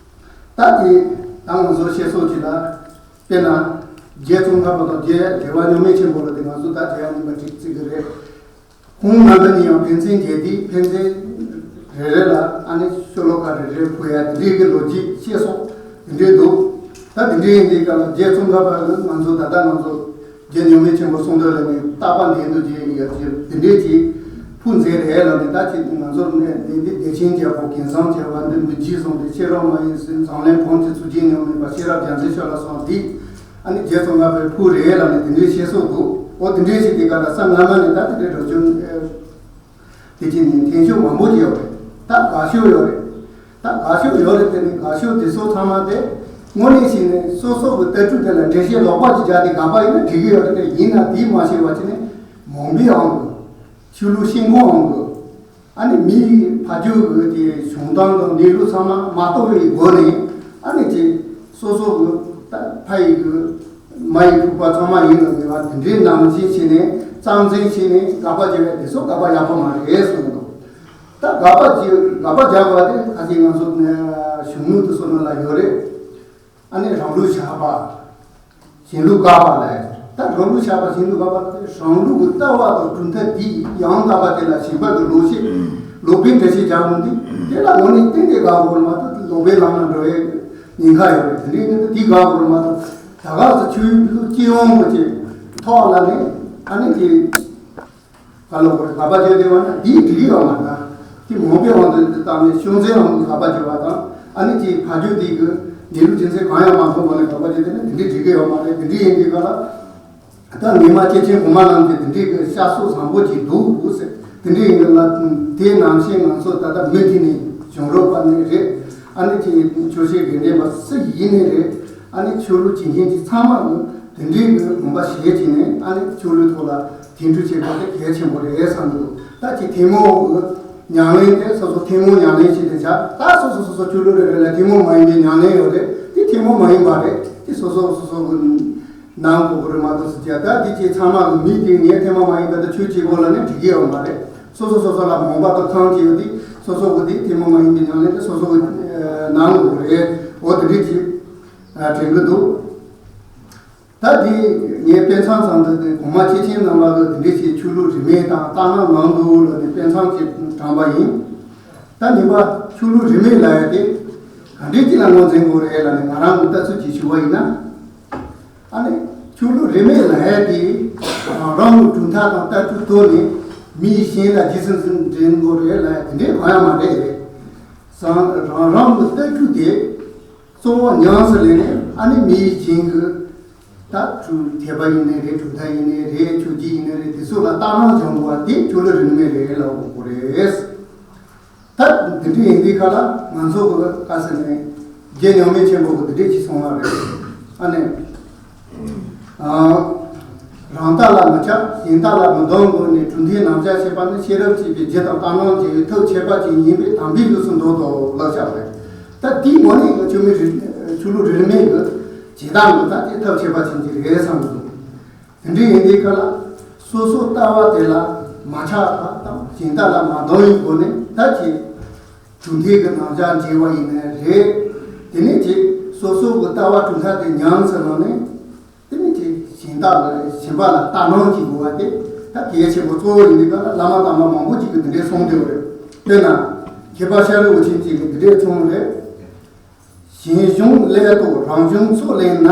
ད་དེ་ད་ང་ཚོ་བཤད་སྲོལ་ཅིག་ལ་དཔེར་ན་ རྗེ་ཙོང་ཁ་པ་དང་རྗེ་རྒྱལ་བ་མྱོང་མེད་ཆེན་པོ་ལ་དེ་ང་ཚོ་ད་རྒྱལ་བ་ཉི་མ་གཅིག་བརྩི་གི་རེད། ཁོང་རྣམ་པ་གཉིས་ཡང་ཕན་ཚུན་མཇལ་དུས་ཕན་ཚུན་རེ་རེ་ལ་ཨ་ནི་ཤོ་ལོ་ཀ་རེ་རེ་ཕུལ་ཡ་དེ་འདྲའི་གི་ལོ་རྒྱུས་བཤད་སོང་། དེ་འདྲའི་འདུག་ད་དེ་འདྲའི་ཡིན་དུས་སྐབས་ལ་རྗེ་ཙོང་ཁ་པ་ང་ཚོ་ད་ལྟ་ང་ཚོ་རྗེ་མྱོང་མེད་ཆེན་པོ་གསུང་འདོད་ལ་ནི་རྟག་པ་འདི་འདུག་རྗེ་ཡི་ཡ་དེ་འདྲའི་གི་ཕུལ་མཛད་རེད་ལ་ནི། ད་ཅི་ང་ཚོར་ནས་འདི་འདི་བདེ་ཆེན་རྒྱལ་པོ་གིན་བཟང་བྱེད་པ་འདི་མི་རྗེས་བཟུང་སྟེ་ཤེས་རབ་མ་ཡིན་ཟིན་འཛམ་གླིང་བོན་གྱི་ཚུལ་རྗེ་མྱོང་མེད་པ་ཤེས་རབ་རྒྱལ་མཚན་ཤོད་ལ་སོང་འདི། ཨ་ནི་རྗེ་ཙོང་ཁ་པའི་ཕུག་རེད་ལབ་ནས་དེ་འདྲའི་བཤད་སྲོལ་འདུག་འོ་དེ་འདྲའི་ཞིག་དེ་ག་ལ་ས་སྔ་མ་ནས་ད་དེ་འདྲའི་རོ་ཅུང་དེ་ཅི་ནས་འཐེན་ཤུགས་མང་པོ་ཅིག་ཡོད་རེད། ད་དགའ་ཤོས་ཡོད་རེད། ད་དགའ་ཤོས་ཡོད་རེད། དེ་ནི་དགའ་ཤོས་དེ་ཚོ་ཚང་མ་དེ་དངོས་གནས་ཞིག་ནས་སོ་སོ་གི་ལྟ་གྲུབ་དེ་ལ་འགྲེལ་བཤད་ལོག་པ་ཅིག་རྒྱག་དེ་དགའ་པ་ཡིན་ན་འགྲིག་གི་ཡོད་རེད། དེ་ཡིན་ན་དེའི་མ་ཤེས་པ་ཅི་ནས་མོན་པའི་དབང་གི་ཆོས་ལུགས་ཤིང་ཀུན་དབང་གི་ཨ་ནི་མིའི་ཕ་རྒྱུད་ཀྱི་དེ་བྱུང་སྟངས་དང་གནས་ལུགས་ཚང་མ་མ་རྟོགས་པའི་སྒོ་ནས་ཨ་ནི་ཅིག་སོ་སོ་གི་ད་ཕ་ཡི་གི་མ་ཡི་ཕུག་པ་ཚང་མ་ཡིན་ནོ་ཟེར་བ་དེ་འདྲའི་ནང་བཞིན་བྱས་ནས་རྩ་འཛིན་བྱས་ནས་དགག་པ་བྱས་པ་དེ་ཚོ་དགག་པ་ཡག་པོ་མ་རེད་གསུངས་འདུག་ད་དགག་པ་བྱས་དགག་པ་རྒྱག་པ་དེ་ཁ་ཅིག་ང་ཚོ་གཞུང་ལུགས་དེ་ཚོ་ནང་ལ་ཡོད་རེད། ཨ་ནི་རང་ལུགས་བཞག་པ། གཞན་ལུགས་དགག་པ་ལས། ད་རང་ལུགས་བཞག་པ་གཞན་ལུགས་དགག་པ་ལས་རང་ལུགས་ཀྱི་ལྟ་བ་དང་གྲུབ་མཐའ་དེ་ཡང་དག་པ་དེ་ལ་གཞན་པ་གི་ལོག་བཤད་ལོག་པའི་འགྲེལ་བཤད་རྒྱག་འོང་དུས་དེ་ལ་ངོ་ནས་གཏན་ནས་དགག་དགོས་མ་གཏོགས་ལོག་པའི་ལམ་ལ་འགྲོ་བའི་ཉེན་ཁ་ཡོད་རེད། དེ་འདྲའི་ངོས་ནས་དེ་དགག་དགོས་མ་གཏོགས་ད་ག་ཚོད་ཆོས་ལུགས་སྤྱི་ཡོངས་ཀྱི་ཐོག་ལ་ནས་ཨ་ནི་དེ། ཁ་ལོ་བར་དགག་པ་བརྗོད་བདེ་བ་ན་འདིའི་འགྲིག་ཡོད་མ་རེད། དེ་མོན་པའི་དབང་དུ་བཏང་ནས་ཤོང་ཚེ་དབང་དུ་དགག་པ་བརྗོད་པ་དང་ཨ་ནི་ཅིག་ཕ་རྒྱུད་དེ་གི་ལས་ལུགས་ཅན་ཚེ་གང་ཡང་མ་མཐོང་བ་ནས་དགག་པ་བརྗོད་དེ་ནི་དེ་འདྲའི་འགྲིག་གི་ཡོད་མ་རེད། དེ་འདྲའི་ཡིན་དུས་ག་ལ་ད་ངེད་མ་སྐྱེས་ཆེན་གོང་མ་རྣམས་ཀྱི་དེ་འདྲའི་གི་བཤད་སྲོལ་བཟང་པོ་ཅིག་འདུག་ཟེར། དེ་འདྲའི་ཡིན་གི་ལ་དེ་ནང་བཞིན་ང་ཚོ་ད་ལྟ་མུ་མཐུད་ནས་བྱུང་རོགས་པ་ནས་རེད། ཨ་ནི་ཅིག་ཆོས་བཤད་དགེ་འདུན་པ་སུ་ཡིན་ནས་རེད། ཨ་ནི་ཆོས་ལུགས་བྱེད་མཁན་གྱི་ཚང་མ་གི་དེ་འདྲའི་གི་དགོངས་པ་བཞེས་བྱས་ནས་ཨ་ནི་ཆོས་ལུགས་ཐོག་ལ་དེ་འདྲ་བྱེད་དགོས་དེ་གལ་ཆེན་པོ་རེད་བསམ་གི་འདུག་ད་ཅི་ཐལ་མོ་གི་ཉམས་ལེན་དེ་སོ་སོ་ཐལ་མོ་ཉམས་ལེན་བྱེད་དེ་བྱ། ད་སོ་སོ་སོ་སོ་ཆོས་ལུགས་རེ་རེ་ལ་ཐལ་མོ་མ་ཡིན་པའི་ཉམས་ལེན་ཡོད་རེད། དེ་ཐལ་མོ་མ་ཡིན་པ་རེད། དེ་སོ་སོ་སོ་སོ་གི་ནང་གོ་གི་རེད་མ་གཏོགས་སུ་བྱ། ད་དེ་ཅི་ཚང་མ་གི་མི་དེ་ངའི་ཐལ་མོ་མ་ཡིན་པ་དེ་ཆོས་བྱེད་དགོས་ལ་ནི་འགྲིག་གི་ཡོད་མ་རེད། སོ་སོ་སོ་སོ་ལ་མོས་པ་དང་ཁམས་ཀྱི་ཡོད་དེ་སོ་སོ་གི་དེ་ཐལ་མོ་མ་ཡིན་པའི་ཉམས་ལེན་དེ་སོ་སོ་གི་ནང་གོ་གི་རེད། འོ་དེ་འདྲ་ཅིག་དྲན་གི་འདུག་ད་དེ་ངས་དཔེ་མཚོན་ཙམ་དུ་དེ་གོང་མ་སྐྱེས་ཆེན་རྣམ་པ་གི་དེ་འདྲའི་ཞིག་ཆོས་ལུགས་རིས་མེད་དང་རྟ་ནག་ནང་དུ་ལ་ནི་དཔེ་མཚོན་ཅིག་དྲངས་པ་ཡིན། ད་ཉིན་པ་ཆོས་ལུགས་རིས་མེད་ལ་ཡ་དེ་ག་འདྲའི་ཅིག་ལ་ངོས་འཛིན་དགོས་རེད་ལ་ནི་ང་རང་གི་ལྟ་ཚུལ་ཅིག་ཞུ་བ་ཡིན་ན། ཨ་ནི་ཆོས་ལུགས་རིས་མེད་ལ་ཡ་དེ་རང་རང་གི་གྲུབ་མཐའ་དང་ལྟ་གྲུབ་ཐོག་ནས་མི་གཞན་ལ་རྗེས་སུ་འཛིན་དགོས་རེད་ལ་ཡ་དེ་འདྲའི་གང་ཡང་མ་རེད། རང་རང་རང་གི་ལྟ་གྲུབ་དེ། གཙོ་བོ་ཉམས་སུ་ལེན་ནས་ཨ་ནི་མིའི་རྒྱན་གྱི་ད་གྲུབ་མཐའ་ཡིན་ནའི་རེད། གྲུབ་མཐའ་ཡིན་ནའི་རེད། ཆོས་བརྒྱུད་ཡིན་ནའི་རེད། དེ་ཚོ་ལ་ལྟ་སྣང་བྱུང་བ་དེ་ཆོས་ལུགས་རིས་མེད་རེད་ལབ་དགོས་རེད། ད་འདི་འདྲ་ཡིན་དུས་ཁ་ལ་ང་ཚོ་གི་བཀའ་ཟེར་ནས་རྗེ་མྱོང་མེད་ཆེན་པོ་གི་འདི་འདྲ་ཅིག་གསུངས་པ་རེད། ཨ་ནི། རང་ལྟ་ལ་མི་ཆགས་གཞན་ལྟ་ལ་མི་སྡང་དགོས་ནས་གྲུབ་མཐའི་རྣམ་གཞག་ཤེས་པ་ནི་ཤེས་རབ་ཀྱི་རྒྱུ་དང་ལྟ་སྣང་བྱེད་པའི་ཐབས་ཁྱད་པར་ཅན་ཡིན་པས་དམ་པའི་ལུགས་སུ་འདོད་དོ་ལབ་བཞག་པ་རེད། ད་དེའི་ངོ་ནས་ཀྱི་ཆོས་མི་རིགས་ཆོས་ལུགས་རིས་མེད་ཀྱི་བྱེད་སྟངས་ཀྱི་ད་དེ་ཐབས་ཁྱད་པར་ཅན་གྱི་རེད་བསམ་གྱི་འདུག་དེ་འདྲ་ཡིན་དུས་ཁ་ལ་སོ་སོ་ལྟ་བ་དེ་ལ་མ་ཆགས་པ་དང་གཞན་ལྟ་ལ་མ་སྡང་བའི་སྒོ་ནས་ད་ཅི་གྲུབ་མཐའི་གི་རྣམ་གཞག་འབྱེད་པ་ཡིན་ནའི་རེད། དེ་ནས་ཅི་སོ་སོ་གི་ལྟ་བ་གྲུབ་མཐའ་དེ་ཉམས་སུ་བླངས་ནས། དེ་ནི་ཅིག་གཞན་དག་ལ་གཞན་པ་ལ་ལྟ་སྣང་གི་དགོས་པ་དེ་ད་གལ་ཆེན་པོ་གཙོ་བོ་ཡིན་དུས་ག་ལ་བླ་མ་དམ་པ་མང་པོ་ཅིག་གིས་འདི་འདྲས་གསུངས་བསྡད་པ་རེད། དཔེར་ན་མཁས་པ་ཤ་རི་བོ་ཆེན་ཅིག་གིས་འདི་འདྲས་གསུངས་རེད། གཞན་གཞུང་ཀླད་རྟོགས་རང་གཞུང་ཚུར་ལེན་ན།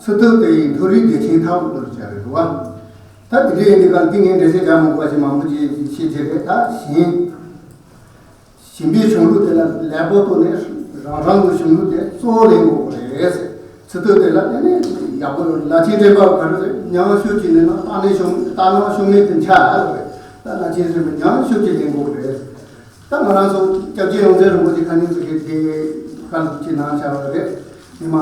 ཚུལ་ཐུབ་དེ་ཡི་མཐོ་རིས་བདེ་ཆེན་ཐབས་ལ་བྱ་རེད་བ། ད་འདི་འདྲས་ཡིན་དུས་ག་ལ་འདི་ངས་འགྲེལ་བཤད་རྒྱག་མི་དགོས་པ་ཞིག་མང་པོ་ཅིག་ཤེས་ཀྱི་རེད། ད་གཞན། གཞན་པའི་གཞུང་ལུགས་དེ་ལ་ལེགས་པོ་བཏོན་ནས་རང་རང་གི་གཞུང་ལུགས་དེ་གཙོ་བོ་ལེན་དགོས་པ་རེད་ཟེར། ཚུལ་ཐོག་དེ་ལ་དེ་ནས་ཡག་པོ་ལ་ཆེན་འདྲེན་པ་ག་རེ་ཟེར་མྱང་ཤོད་ཀྱི་ནས་ན་ལྟ་ནས་ཤོང་ལྟ་ན་ཤོང་མེད་དུ་འཆར་རེད། ད་ལ་ཆེན་ཟེར་བའི་མྱང་ཤོད་ཀྱི་ལེན་དགོས་པ་རེད། ད་ང་རང་ཚོ་སྐྱབས་རྗེ་ཡོངས་འཛིན་རིན་པོ་ཆེ་ཁ་ཉིན་ཚོ་གི་དེ་བཀའ་སློབ་ཅིག་གནང་བཞག་པ་རེད། ཉི་མ།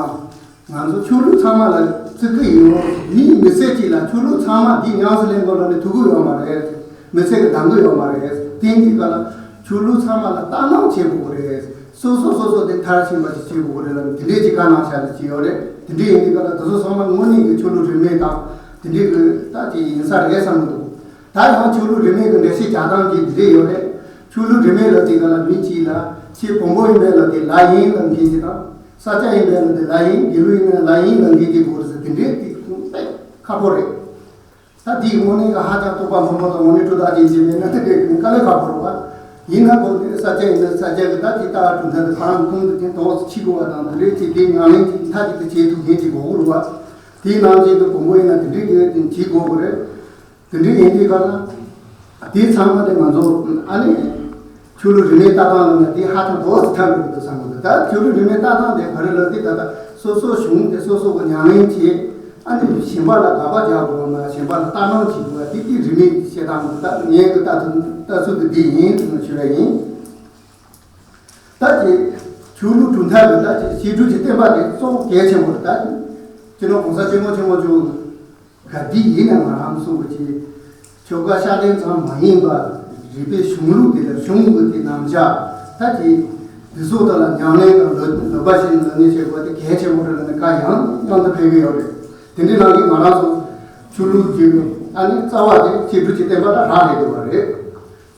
ང་ཚོ་ཆོས་ལུགས་ཚང་མ་ལ་བརྩི་གི་ཡོད། མིའི་མི་ཚེ་གཅིག་ལ་ཆོས་ལུགས་ཚང་མ་འདི་ཉམས་སུ་ལེན་དགོས་ལ་ནི་ཐུག་གི་ཡོད་མ་རེད། མི་ཚེ་གི་འདང་གི་ཡོད་མ་རེད། དེ་འདི་ག་ལ་ཆོས་ལུགས་ཚང་མ་ལ་ལྟ་སྣང་བྱེད་དགོས་རེད། སོ་སོ་སོ་སོ་དེ་མཐར་ཕྱིན་པ་ཞིག་བྱེད་དགོས་རེད་ལ་ནི་དེ་འདྲས་ཀྱི་བཀའ་གནང་བཞག་ནི་ཅི་ཡོད་རེད། དེ་འདྲས་ཡིན་དུས་ག་ལ་དེ་ཚོ་ཚང་མ་དངོས་གནས་ཀྱི་ཆོས་ལུགས་རིས་མེད་དང་དེ་འདྲས་ཀྱི་ལྟ་ཅིག་ཡིན་ས་རེད་བསམ་གི་འདུག་ད་ཡང་ཆོས་ལུགས་རིས་མེད་ཀྱི་འགྲེལ་བཤད་རྒྱག་སྟངས་ཀྱི་འདི་འདྲས་ཡོད་རེད། ཆོས་ལུགས་རིས་མེད་ལ་དེ་ག་ལ་མི་གཅིག་ལ་ཁྱེད་བོན་པོ་ཡིན་པས་ལ་དེ་ལ་ཡིན་ལ་མཁན་གྱི་དང་། ས་སྐྱ་ཡིན་པས་ལ་དེ་ལ་ཡིན། དགེ་ལུགས་ཡིན་ན་ལ་ཡིན་ལ་མཁན་གྱི་སྐོར་ཟེར་དེ་འདྲའི་དེ་ ཁག་པོ་རེད། ད་དེའི་དངོས་གནས་ཀྱི་ཧ་ཅང་རྟོགས་པ་མང་པོ་དང་དངོས་གནས་སྤྲོ་ཐག་ཅན་ཅིག་མེད་ན་དེ་འདྲའི་དཀའ་ལས་ཁག་པོ་རེད་བ། ཡིན་ན་ཁོ་ནི་ས་སྐྱ་ཡིན་ན་ས་སྐྱ་གི་ད་ཅིག་ལྟ་བ་གྲུབ་མཐའ་དེ་ཁོ་རང་ཁོང་དུ་ཅན་དོགས་སུ་ཕྱིན་དགོས་པ་དང་དེ་འདྲའི་ཅིག་དེའི་ཉམས་ལེན་ཅིག་མཐའ་གཅིག་ཏུ་བྱེད་ཐུབ་མཁན་ཅིག་དགོས་ཀྱི་རེད་བ། དེའི་ནང་བཞིན་དུ་དགོངས་པ་ཡིན་ན་དེ་འདྲའི་གི་བྱེད་དགོས་ཀྱི་རེད། དེ་འདྲའི་ཡིན་དུས་ག་ལ། དེའི་ཚང་མ་དེ་ང་ཚོ་ཨ་ནི་ཆོས་ལུགས་རིས་མེད་ལྟ་སྟངས་ལབ་ན་དེ་ཧ་ཅང་དོགས་སུ་ཐལ་འགྲོ་གི་འདུག་བསམ་གི་འདུག་ད་ཆོས་ལུགས་རིས་མེད་ལྟ་སྟངས་དེ་ག་རེ་ལབ་དུས་ད་ལྟ་སོ་སོ་གཞུང་དེ་སོ་སོ་གི་ཉམས་ལེན་བྱེད། ཨ་ནི་གཞན་པ་ལ་དགག་པ་རྒྱག་དགོས་པ་མ་གཞན་པ་ལ་ལྟ་སྣང་བྱེད་དགོས་པ་དེ་དེ་རིས་མེད་བཤད་སྟངས་འདུག་ད་ངའི་གི་ལྟ་ཚུལ་ལྟ་ཚུལ་དེ་འདི་ཡིན་ཟེར་ནས་ཞུ་བ་ཡིན། ད་ཀྱི་ཆོས་ལུགས་གྲུབ་མཐའ་གི་ད་ཀྱི་བཤད་སྒྲུབ་ཀྱི་བསྟན་པ་དེ་གཙོ་བོ་གལ་ཆེན་པོ་རེད། ད་སྤྱི་ནོར་༸གོང་ས་སྐྱབས་མགོན་ཆེན་པོ་མཆོག་ག་དུས་ཡིན་ན་ང་རང་ཚོ་གི་ཆོལ་ཁ་ཤ་སྟག་ཙམ་མ་ཡིན་པར་རིག་པའི་གཞུང་ལུགས་དེ་ལ་གཞུང་གི་དེ་རྣམ་གཞག་ད་ཀྱི་དེ་ཚོ་དག་ལ་ཉམས་ལེན་དང་ལོ་ལོ་པ་ཞིག་ལ་ནི་བྱེད་དགོས་དེ་གལ་ཆེན་པོ་རེད་ལ་ནི་བཀའ་ཡང་ཡང་དུ་ཕེབས་ཀྱི་ཡོད་རེད། དེ་འདྲའི་ནང་གི་ང་རང་ཚོ་ཆོས་ལུགས་ཀྱི་ཨ་ནི་རྩ་བ་དེ་བཤད་སྒྲུབ་ཀྱི་བསྟན་པ་ད་རག་ལས་ཡོད་པ་རེད། དེ་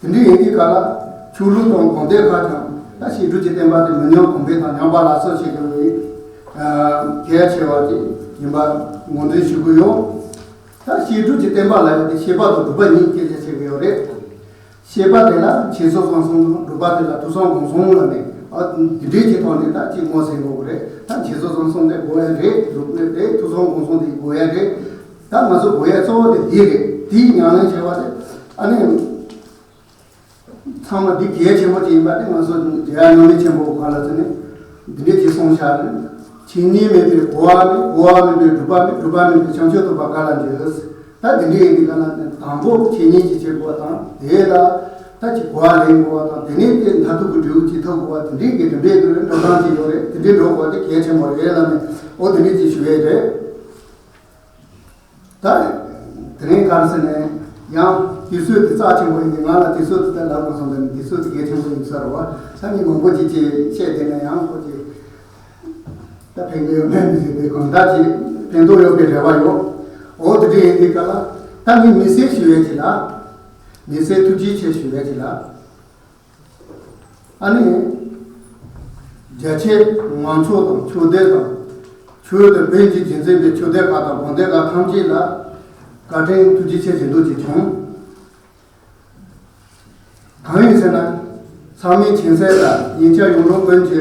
འདྲ་ཡིན་དུས་ག་ལ་ཆོས་ལུགས་དང་དགོན་སྡེ་ཁག་ཀྱང་ད་བཤད་སྒྲུབ་ཀྱི་བསྟན་པ་དེ་མི་ཉམས་གོང་འཕེལ་དང་ཉམས་པ་སླར་གསོ་བྱེད་དགོས་པའི་གལ་ཆེ་བ་དེ་ཡིན་པ་ངོས་འཛིན་ཞུ་གི་ཡོད། ད་བཤད་སྒྲུབ་ཀྱི་བསྟན་པ་ལ་ཡང་དེ་བཤད་པ་དང་སྒྲུབ་པ་གཉིས་སྐད་ཆ་བཤད་ཀྱི་ཡོད་རེད། བཤད་པ་དེ་ལ་འཆད་རྩོད་གསུམ་གསུམ་དང་སྒྲུབ་པ་དེ་ལ་ཐོས་བསམ་སྒོམ་གསུམ་ལ་ནི་ཨ་འདི་འདྲའི་ཀྱི་ཐོག་ནས་ད་ཅིག་ངོས་ཟིན་དགོས་ཀྱི་རེད། ད་འཆད་རྩོད་གསུམ་གསུམ་དེ་དགོས་ཡ་རེད། སྒྲུབ་པ་དེ་ཐོས་བསམ་སྒོམ་གསུམ་དེ་དགོས་ཡ་རེད། ད་ང་ཚོ་དགོས་ཡ་གཙོ་བོ་དེ་འདི་རེད། དེའི་ཉམས་ལེན་བྱས་པ་དེ་ཨ་ནི། ཚང་མ་འདི་གལ་ཆེན་པོ་ཅིག་ཡིན་པ་དེ་ང་ཚོ་རྒྱལ་བ་རྙིང་མའི་ཆེན་པོ་ག་ལ་ཟེར་ནས་འདི་འདྲས་ཅིག་གསུངས་བཞག་རེད། འཆད་ཉན་མེད་པའི་གོ་བ་མེད། གོ་བ་མེད་པའི་སྒྲུབ་པ་མེད། སྒྲུབ་པ་མེད་པའི་བྱང་ཆུབ་ཐོབ་པ་ག་ལ་འདུག་ད་འདི་འདྲས་ཡིན་དུས་ག་ལ་ནས་དང་པོ་འཆད་ཉན་ཅིག་བྱེད་དགོས་པ་དང་དེ་ལ་ད་ཅིག་གོ་བ་ལེན་དགོས་པ་དང་དེ་ནས་དེ་མཐར་ཐུག་གི་འབྲས་བུ་ཅིག་ཐོབ་དགོས་པ་དེ་འདྲས་ཀྱི་རིམ་པས་འགྲོ་སྟངས་ཅིག་ཡོད་རེད། དེ་འདྲས་འགྲོ་དགོས་པ་དེ་གལ་ཆེན་པོ་རེད་ལབ་ནས་འོ་དེ་འདྲས་ཅིག་ཞུ་ཡས་རེད། ད་དེ་རིང་ག་རེ་ཟེར་ནས་ཡང་དུས་ཚོད་དེ་རྩ་ཆེན་པོ་ཡིན་དུས་ང་ལ་དུས་ཚོད་དེ་ལབ་དགོས་སོང་། ད་དུས་ཚོད་དེ་གལ་ཆེན་པོ་ཡིན་ས་རེད་བ། ད་ངས་མང་པོ་ཅིག་ཅིག་བཤད་བསྡད་ན་ཡང་ཁོ་ཅིག་ད་ཕན་གི་ཡོད་མེད་མི་ཤེས་པའི་གང་ལྟར་ཅིག་ཕན་ཐོགས་ཡོད་པའི་རེ་བ་ཡོད། འོ་དེ་འདྲ་ཡིན་དུས་ག་ལ་ད་ངས་དམིགས་བསལ་ཞུ་ཡས་ཅིག་ལ་དམིགས་བསལ་ཐུགས་རྗེ་ཆེ་ཞུ་ཡས་ཅིག་ལ། ཨ་ནི། རྒྱ་ཆེ་ང་ཚོ་དང་ཆོས་སྡེ་དང་། ཆོས་དང་བོན་གྱི་རྒྱུད་འཛིན་པའི་ཆོས་སྡེ་ཁག་དང་དགོན་སྡེ་ཁག་ཐམས་ཅད་ལ་བཀའ་དྲིན་ཐུགས་རྗེ་ཆེ་ཞུ་འདོད་ཅིག་བྱུང་། གང་ཡིན་ཟེར་ན། ཚང་མས་མཁྱེན་གསལ་ལྟར་ཉེ་ཆར་ཡོངས་གྲགས་བོན་གྱི་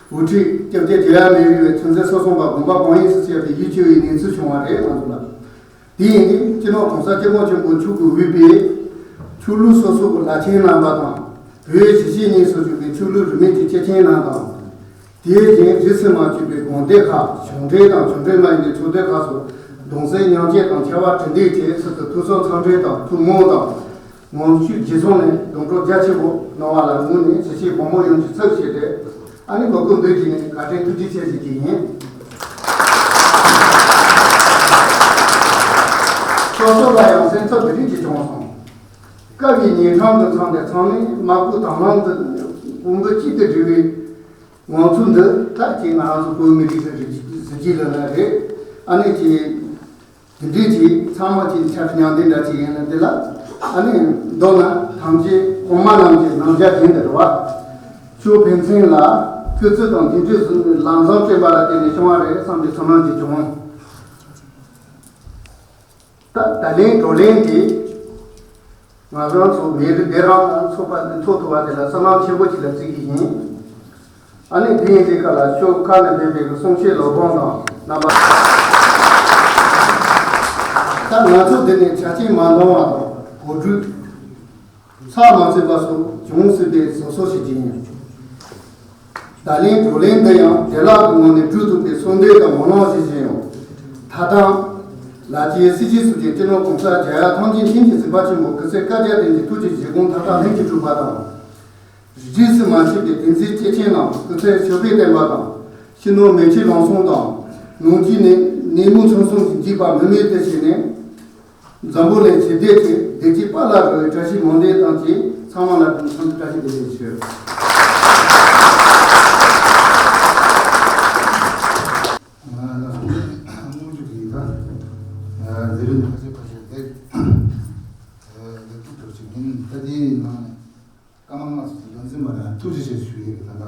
དབུ་ཁྲིད་སྐྱབས་རྗེ་རྒྱལ་བ་མེ་རི་བའི་ཚུལ་མཛད་སོ་གསུངས་པ་དགོངས་པ་གང་ཡིན་ཟེར་བཤད་པའི་ཡིད་ཆེས་པའི་གནས་ཚུལ་བྱུང་བ་རེད་ང་ཚོ་ལ། དེ་ཡིན་དུས་སྤྱི་ནོར་༸གོང་ས་༸སྐྱབས་མགོན་ཆེན་པོ་མཆོག་གིས་དབུས་པའི་ཆོས་ལུགས་སོ་སོ་གི་བླ་ཆེན་རྣམ་པ་དང་བོད་གཞིས་བྱེས་གཉིས་སུ་བཞུགས་པའི་ཆོས་ལུགས་རིས་མེད་ཀྱི་སྐྱེས་ཆེན་རྣམས་དང་། དེའི་རྗེས་རིས་སུ་མ་ཆད་པའི་དགོན་སྡེ་ཁག་གཞུང་འབྲེལ་དང་གཞུང་འབྲེལ་མ་ཡིན་པའི་ཆོས་སྡེ་ཁག་སོགས་གདུང་སེམས་མཉམ་སྐྱེད་དང་ཆར་པ་དྲིལ་བསྒྲགས་བཅས་ཚུལ་དུ་ཐུགས་གསོ་འཚམས་འདྲི་དང་ཐུགས་སྨོན་དང་། ངང་ཚུལ་རྗེས་བཟུང་ནས་སྡོང་གྲོགས་རྒྱ་ཆེ་བོ་གནང་བ་ལ་ངོས་ནས་གཞིས་བྱེས་གོང་མ་ཡོངས་ཀྱི་ཚབ་བྱས་ཏེ་ཨ་ནི་གོ་སྐབས་འདི་བརྒྱུད་ནས་བཀའ་དྲིན་ཐུགས་རྗེ་ཆེ་ཞུ་རྒྱུ་ཡིན། སོ་སོ་ལ་ཡང་སེམས་འཚབ་འདི་རིགས་ཀྱི་བྱུང་སོང་། སྐབས་ཡིན་ཉིན་ཁྲང་དུ་འཚམས་ཏེ་ཚང་མས་དམག་བོད་དང་བླངས་དུ་དཔུང་པ་གཅིག་ཏུ་སྒྲིལ་བའི་ངང་ཚུལ་འདི་ད་ཅིག་ང་རང་ཚོ་བོད་མི་རིགས་ཀྱི་གཟི་བརྗིད་ལ་ན་རེད། ཨ་ནི་ཅིག་དེ་འདྲའི་ཅིག་ཚང་མ་ཅིག་ཆ་མཉམ་དེ་འདྲ་ཅིག་ཡིན་ན་དེ་ལ་ཨ་ནི་མདོར་ན་ཐམས་ཅད་གོང་མ་རྣམས་ཀྱི་རྣམ་གཞག་བཞིན་དུ་རེད་བ། ཆོས་ཕན་ཚུན་ལ་སྐུ་ཚེ་དང་མཐུན་འབྲེལ་ལམ་བཟང་བསྟན་པ་ལ་བརྟེན་ནས་བྱུང་བ་རེད་བསམ་པའི་བསམ་བློ་ཅིག་བྱུང་། ད་ད་ལན་བགྲོ་གླེང་དེ་ང་རང་ཚོ་མི་རིགས་འདི་རང་དང་ཚོགས་པ་འདི་ཐོག་ཐུག་པ་དེ་ལ་བསོད་ནམས་ཆེན་པོ་ཞིག་ལ་བརྩི་གི་ཡིན། ཨ་ནི་དེ་ཡིན་དུས་སྐབས་ལ་ཤོག་ཁ་ནས་ཕེབས་པའི་གསུང་བཤད་སློབ་དཔོན་དང་རྣམ་པ། ད་ང་ཚོ་འདི་ནས་ཆ་རྐྱེན་མ་འདང་བ་དང་གོ་སྒྲིག་ཚགས་མ་ཚུད་པ་སོགས་བྱུང་སྲིད་པའི་བཟོ་སོ་ཞིག་ཡིན། ད་ལན་བགྲོ་གླེང་འདི་ཡང་བདེ་བླག་གི་ངང་ནས་གྲུབ་ཐུབ་པའི་ཚོགས་འདུའི་དང་ངོ་ལོག་བྱེད་བཞིན་ཡོད། ད་ཐང་། ལ་རྒྱའི་སྲིད་ཇུས་སུ་ཅིག་སྤྱི་ནོར་༸གོང་ས་༸རྒྱལ་བ་ཐམས་ཅད་མཁྱེན་ཅིང་གཟིགས་པ་ཆེན་པོ་སྐུ་ཚེ་བསྐལ་བརྒྱར་བརྟན་ཅིང་ཐུགས་ཀྱི་བཞེད་དགོངས་མཐའ་དག་ལྷུན་གྱིས་གྲུབ་པ་དང་། རིས་སུ་མ་ཆད་པའི་བསྟན་འཛིན་སྐྱེས་ཆེན་རྣམས་སྐུ་ཚེ་ཞབས་པད་བརྟན་པ་དང་། སྤྱི་ནོར་མེ་ཁྱེད་ལམ་སྲོང་དང་། ནོར་གྱི་ནད་ནད་མུག་མཚུངས་གསུམ་གྱིས་འཇིགས་པ་མི་མེད་དུ་བྱས་ནས། འཛམ་བུ་གླིང་ཞི་བདེ་ཆེད་བདེ་སྐྱིད་དཔལ་ལ་རོལ་བའི་བཀྲ་ཤིས་སྨོན་འདུན་དང་བཅས་ཚང་མ་ལ་དུས་མཚམས་བཀྲ་ཤིས་བདེ་ལེགས་ཞུ། ང་ལ་དངོས་གྲུབ་ཡིན་ད། མཛད་རིམ་ཁ་ཤས་ཁ་ཤས་ལེགས་ལེགས་གྲུབ་ཐུབ་ཅིག་མིན་ད་དེའི་ནང་ནས་ཀ་མ་ལྔ་སོ་སོ་ལ་འཛིན་པ་ལ་ཐུགས་རྗེ་ཆེ་ཞུ་ཡས་ཀྱི་ད་ལྟ་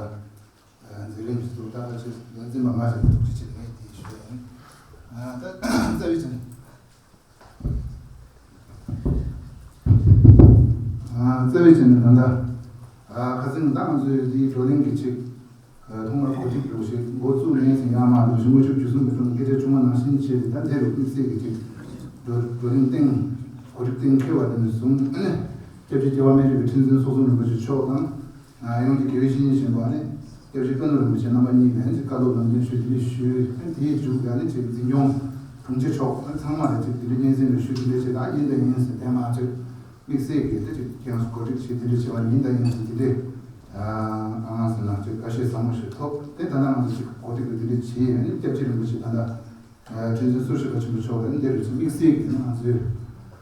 མཛད་རིམ་ཞིག་ཏུ་ད་ལྟ་ཆེ་ལ་འཛིན་པ་ལྔ་ཞིག་ཐུགས་རྗེ་ཆེ་ངས་དེ་ཞུ་ཡ་ཡིན། ད་རྩ་བའི་ཆ་ནས། རྩ་བའི་ཆ་ནས་ད་ལྟ་ཁ་སང་ད་ང་ཚོའི་འདིའི་བགྲོ་གླེང་གི་ཆེད་ཐོག་མར་གོ་སྒྲིག་འདྲ་བོ་ཞིག་འགོ་བཙུགས་ནས་ཡང་མ་འདུག་ཞིང་དངོས་ཤུགས་བརྒྱུད་གསུམ་གྱི་ཐོག་ནས་སྐད་ཆ་ཆུང་བ་ནང་བཞིན་བྱས་ཏེ། ད་འདིར་དམིགས་བསལ་གྱི་ཅིག་བགྲོ་བགྲོ་གླེང་སྟེང་གོ་སྒྲིག་གཏན་འཁེལ་བ་དེ་ནས་བཟུང་། ཨ་ནི་སྐྱབས་རྗེ་རྒྱལ་བ་སྨན་རི་བའི་ཁྲི་འཛིན་སོག་ཙུང་རིན་པོ་ཆེ་མཆོག་དང་། ཡོངས་ཀྱི་དགེ་བའི་བཤེས་གཉེན་ཆེན་པོ། ཨ་ནི་སྐྱབས་རྗེ་དཔོན་སློབ་རིན་པོ་ཆེ་རྣམ་པ་གཉིས་ནས་ཅིག་བཀའ་སློབ་ལམ་སྟོན་ཞུས། དེ་ནས་ཞུས། ཨ་ནི་དེའི་མཇུག་ཏུ་ཨ་ནི་ཅིག་འཛིན་སྐྱོང་དྲུང་ཆེ་མཆོག་ཨ་ནི་ཚང་མ་ལ་ཅིག་དེ་འདྲའི་སྙན་སེང་རེ་ཞུས། དེ་འདྲ་བྱས། ད་ཡིན་དང་ཡིན་ཟེར་དེ་མ་ཅིག་དམིགས་བསལ་གྱི་དེ་ཅིག་ཁྱེད་རང་ཚོ་གོ་སྒྲིག་བྱས། དེ་འདྲ་བྱས་པ་ཡིན་དང་ཡིན་ཟེར་དེ་འདྲའི་ཨ་ང་ཟེར་ན་ཅིག་ཁ་ཞེ་ཟབ་མོ་ཞིག་ཐོབ། དེ་ད་ལྟ་ང་ཚོ་ཅིག་གོ་སྒྲིག་ལ་དེ་འདྲ་བྱས། ཨ་ནི་སྐྱབས་རྗེ་རིན་པོ་ཆེ་ད་ལྟ་ཁྲི་འཛིན་ཟུར་བཞི་པ་ཆེན་པོ་མཆོག་ལ་ནི་འདིར་ཅིག་དམིགས་བསལ་གྱི་ནི་ང་ཚོས་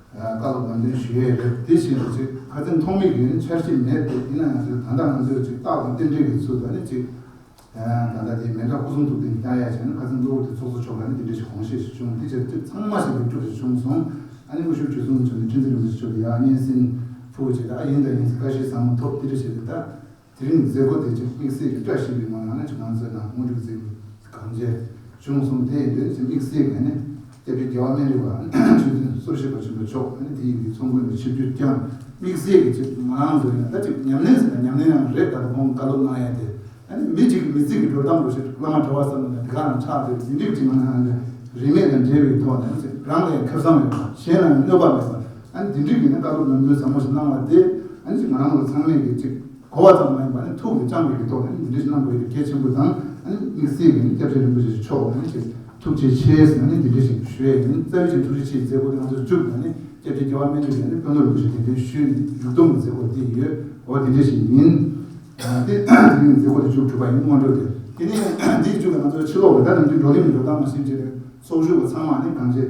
བཀའ་སློབ་ལམ་སྟོན་ཞུ་ཡས་རེད། དེ་བཞིན་དུ་ཅིག་ཁ་སང་ཐོག་མེད་ཀྱི་ནི་འཆར་གཞི་མེད་དེ། ཡིན་ན་ཡང་ཅིག་ད་ལྟ་ང་ཚོས་ཅིག་རྟགས་དང་རྟེན་འབྲེལ་གྱི་ཚུལ་དུ་ནི་ཅིག་ད་ལྟ་དེ་མཎྜལ་སྐུ་གསུང་ཐུགས་རྟེན་བསྐྱང་ཡས་བྱས་ནས། ཁ་སང་གཙོ་བོ་དེ་ཚོགས་གཙོ་མཆོག་ལ་ནི་དེ་འདྲ་ཞིག་དགོངས་བཞེས་ཤིག་བྱུང་། དེ་བྱས་ཏེ་ཚང་མ་ཞིག་ལེགས་གྲུབ་ཞིག་བྱུང་སོང་། ཨ་ནི་དངོས་ཤུགས་བརྒྱུད་གསུམ་བྱས་ནས་ཁྲི་འཛིན་རིན་པོ་ཆེ་མཆོག་གིས་ཡར་སྙན་སེང་ཕུལ་བྱས་ཏེ། ཨ་ཡིན་དང་ཡིན་ཟེར་ཁ་ཞེ་ཟབ་མོ་ཐོབ། དེ་འདྲ་བྱས་ཏེ་ད། དེ་རིང་མཛད་སྒོ་དེ་ཅིག་དམིགས་བསལ་གྱི་བཀྲ་ཤིས་པའི་ངང་ནས་ཅིག་ང་ཚོའི་ནང་དངོས་གྲུབ་ཅིག་གང་བྱས་བྱུང་སོང་། དེ་ཡིན་དུས་ཅིག་དམིགས་བསལ་གྱི་ནི་སྐྱབས་རྗེ་རྒྱལ་བ་སྨན་རི་བ་ཁྲི་འཛིན་ཟུར་བཞི་པ་ཆེན་པོ་མཆོག་ཨ་ནི་དེ་ཡི་གི་ཚོགས་མགོན་གྱི་ཆིབས་བསྒྱུར་བསྐྱངས། དམིགས་བསལ་གྱི་ཅིག་ང་རང་ཚོ་ཡིན་ན་ད་ཅིག་ཉམས་ལེན་ཟེར་ན་ཉམས་ལེན་ཡང་རེད། ད་ཁོང་བཀའ་སློབ་གནང་ཡ་དེ་ཨ་ནི་མི་གཅིག་མི་ཚེ་གི་འགྲོ་སྟངས་འདྲ་བོ་ཞིག་བླ་མ་གྲྭ་པ་བསམ་ན་དེ་ག་རང་ཆགས་ཏེ། དེ་འདྲའི་ཅིག་ང་རང་རིས་མེད་དང་འབྲེལ་བའི་ཐོག་ནས་ཅིག་རང་ལ་ཡང་ཁེ་བཟང་ཡོད་པ། གཞན་ལ་ཡང་གནོད་པ་མེད་པ། ཨ་ནི་དེ་འདྲའི་གི་ནི་བཀའ་སློབ་ལམ་སྟོན་ཟབ་མོ་ཞིག་གནང་བ་དེ་ཨ་ནི་ཅིག་ང་རང་ཚོ་ཚང་མས་ཀྱི་ཅིག་གོ་བ་ཙམ་མ་ཡིན་པ་ནི་ཐུགས་ལ་བཅངས་པའི་གི་ཐོག་ནས་ནི་འདི་འདྲ་ཞིག་གནང་དགོས་ཡ་དེ་གལ་ཆེན་པོ་དང་། ཨ་ནི་དམིགས་བསལ་གྱི་ནི་སྐྱབས་རྗེ་རིན་པོ་ཆེ་མཆོག་ལ་ནི་ཅིག་ཐུགས་རྗེ་ཆེ་ཟེར་ནི་འདི་འདྲ་ཞིག་ཞུ་ཡ་ཡིན། རྩ་བའི་ཆ་ནས་ཐུགས་རྗེ་ཆེའི་མཛད་སྒོ་དེ་ང་ཚོ་མཇུག་ཏུ་ནི་སྐྱབས་རྗེ་རྒྱལ་བ་སྨན་རི་བའི་ནི་དཔོན་སློབ་རིན་པོ་ཆེ་དེ་འདྲའི་ཞུས་ནས་མཇུག་སྡོམ་གྱི་མཛད་སྒོ་འདི་ཡོད། འོ་དེ་འདྲ་ཞིག་ཡིན། ཨ་དེ་དེ་རིང་མཛད་སྒོ་དེ་མཇུག་གྲུབ་པ་ཡིན། སྔོན་འགྲོ་དེ། དེ་ནས་འདིའི་མཇུག་ལ་ང་ཚོ་ཕྱི་ལོགས་ལ་ད་ནམ་རྒྱུན་བགྲོ་གླེང་གི་འགྲོ་སྟངས་མ་ཟིན་བྱས་ཏེ། ཚོགས་ཞུགས་པ་ཚང་མ་ནི་གང་ཅི།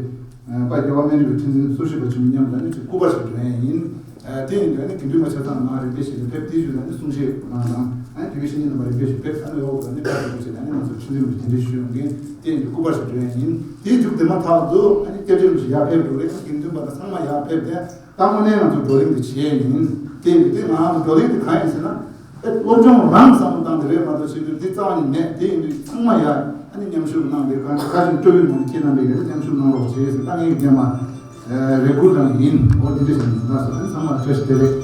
ཨ་དཔལ་རྒྱལ་བ་སྨན་རི་བའི་ཁྲི་འཛིན་ཟུར་བཞི་པ་ཆེན་པོ་མཉམ་དུ་ནི་ཅིག་སྐུ་པར་ཞིག་སྒྲོན་ཡས་ཡིན། ཨ་དེ་ཡིན་དུས་ནི་དགེ་འདུན་པ་ཆ་ཚང་མ་རིམ་པས་བཞིན་དུ་ཕེབས། དེའི་མཇུག་ལ་ནི་གསུང་བཤད་གནང་དང་། ཨ་དགེ་བའི་བཤེས་གཉེན་རྣམ་པ་རིམ་པས་བཞིན་ཕེབས། ཨ་ནི་འོག་ཏུ་ནི་བཀའ་དྲིན་ཆེ་ནས་ནི་ང་ཚོ་ཁྲི་འཛིན་པ་དེ་འདྲ་ཞུ་ཡོང་གིན། དེ་ཡིན་དུས་སྐུ་པར་ཞིག་སྒྲོན་ཡས་ཡིན། དེའི་མཇུག་དེ་མ་ཐག་ཏུ་ཨ་ནི་སྐྱབས་རྗེ་རིན་པོ་ཆེ་ཡར་ཕེབས་འགྲོ་རེད། དགེ་འདུན་པ་དང་ཚང་མ་ཡར་ཕེབས་ཏེ། ད་དངོས་གནས་ང་ཚོ་བགྲོ་གླེང་དེ་བྱས་ཡིན། དེ་ཡིན་དུས་ང་ཚོ་བགྲོ་གླེང་དེ་གང་ཡིན་ཟེར་ན། ཨེ་སློབ་སྦྱོང་རང་བསམ་བློ་བཏང་དེ་རེད་མ་གཏོགས་བྱེད་རྒྱུ་འདི་རྩ་བ་ནས་མེད། དེ་ཡིན་དུས་ཚང་མ་ཡར་ཨ་ནི་མཉམ་ཞུགས་གནང་སྟེ། གང་ག་ཞིག་སྤྲོ་བའི་ངང་ནས་ཁྱེད་རྣམ་པས་ཀྱང་མཉམ་ཞུགས་གནང་རོགས་བྱེད་ཟེར། ད་ངས་ཀྱང་མ་རེ་སྐུལ་རང་ཡིན། འོ་འདི་འདྲ་ཞིག་ཡིན། ད་སོ་ཨ་ནི་ཚང་མ་བཀྲ་ཤིས་བདེ་ལེགས།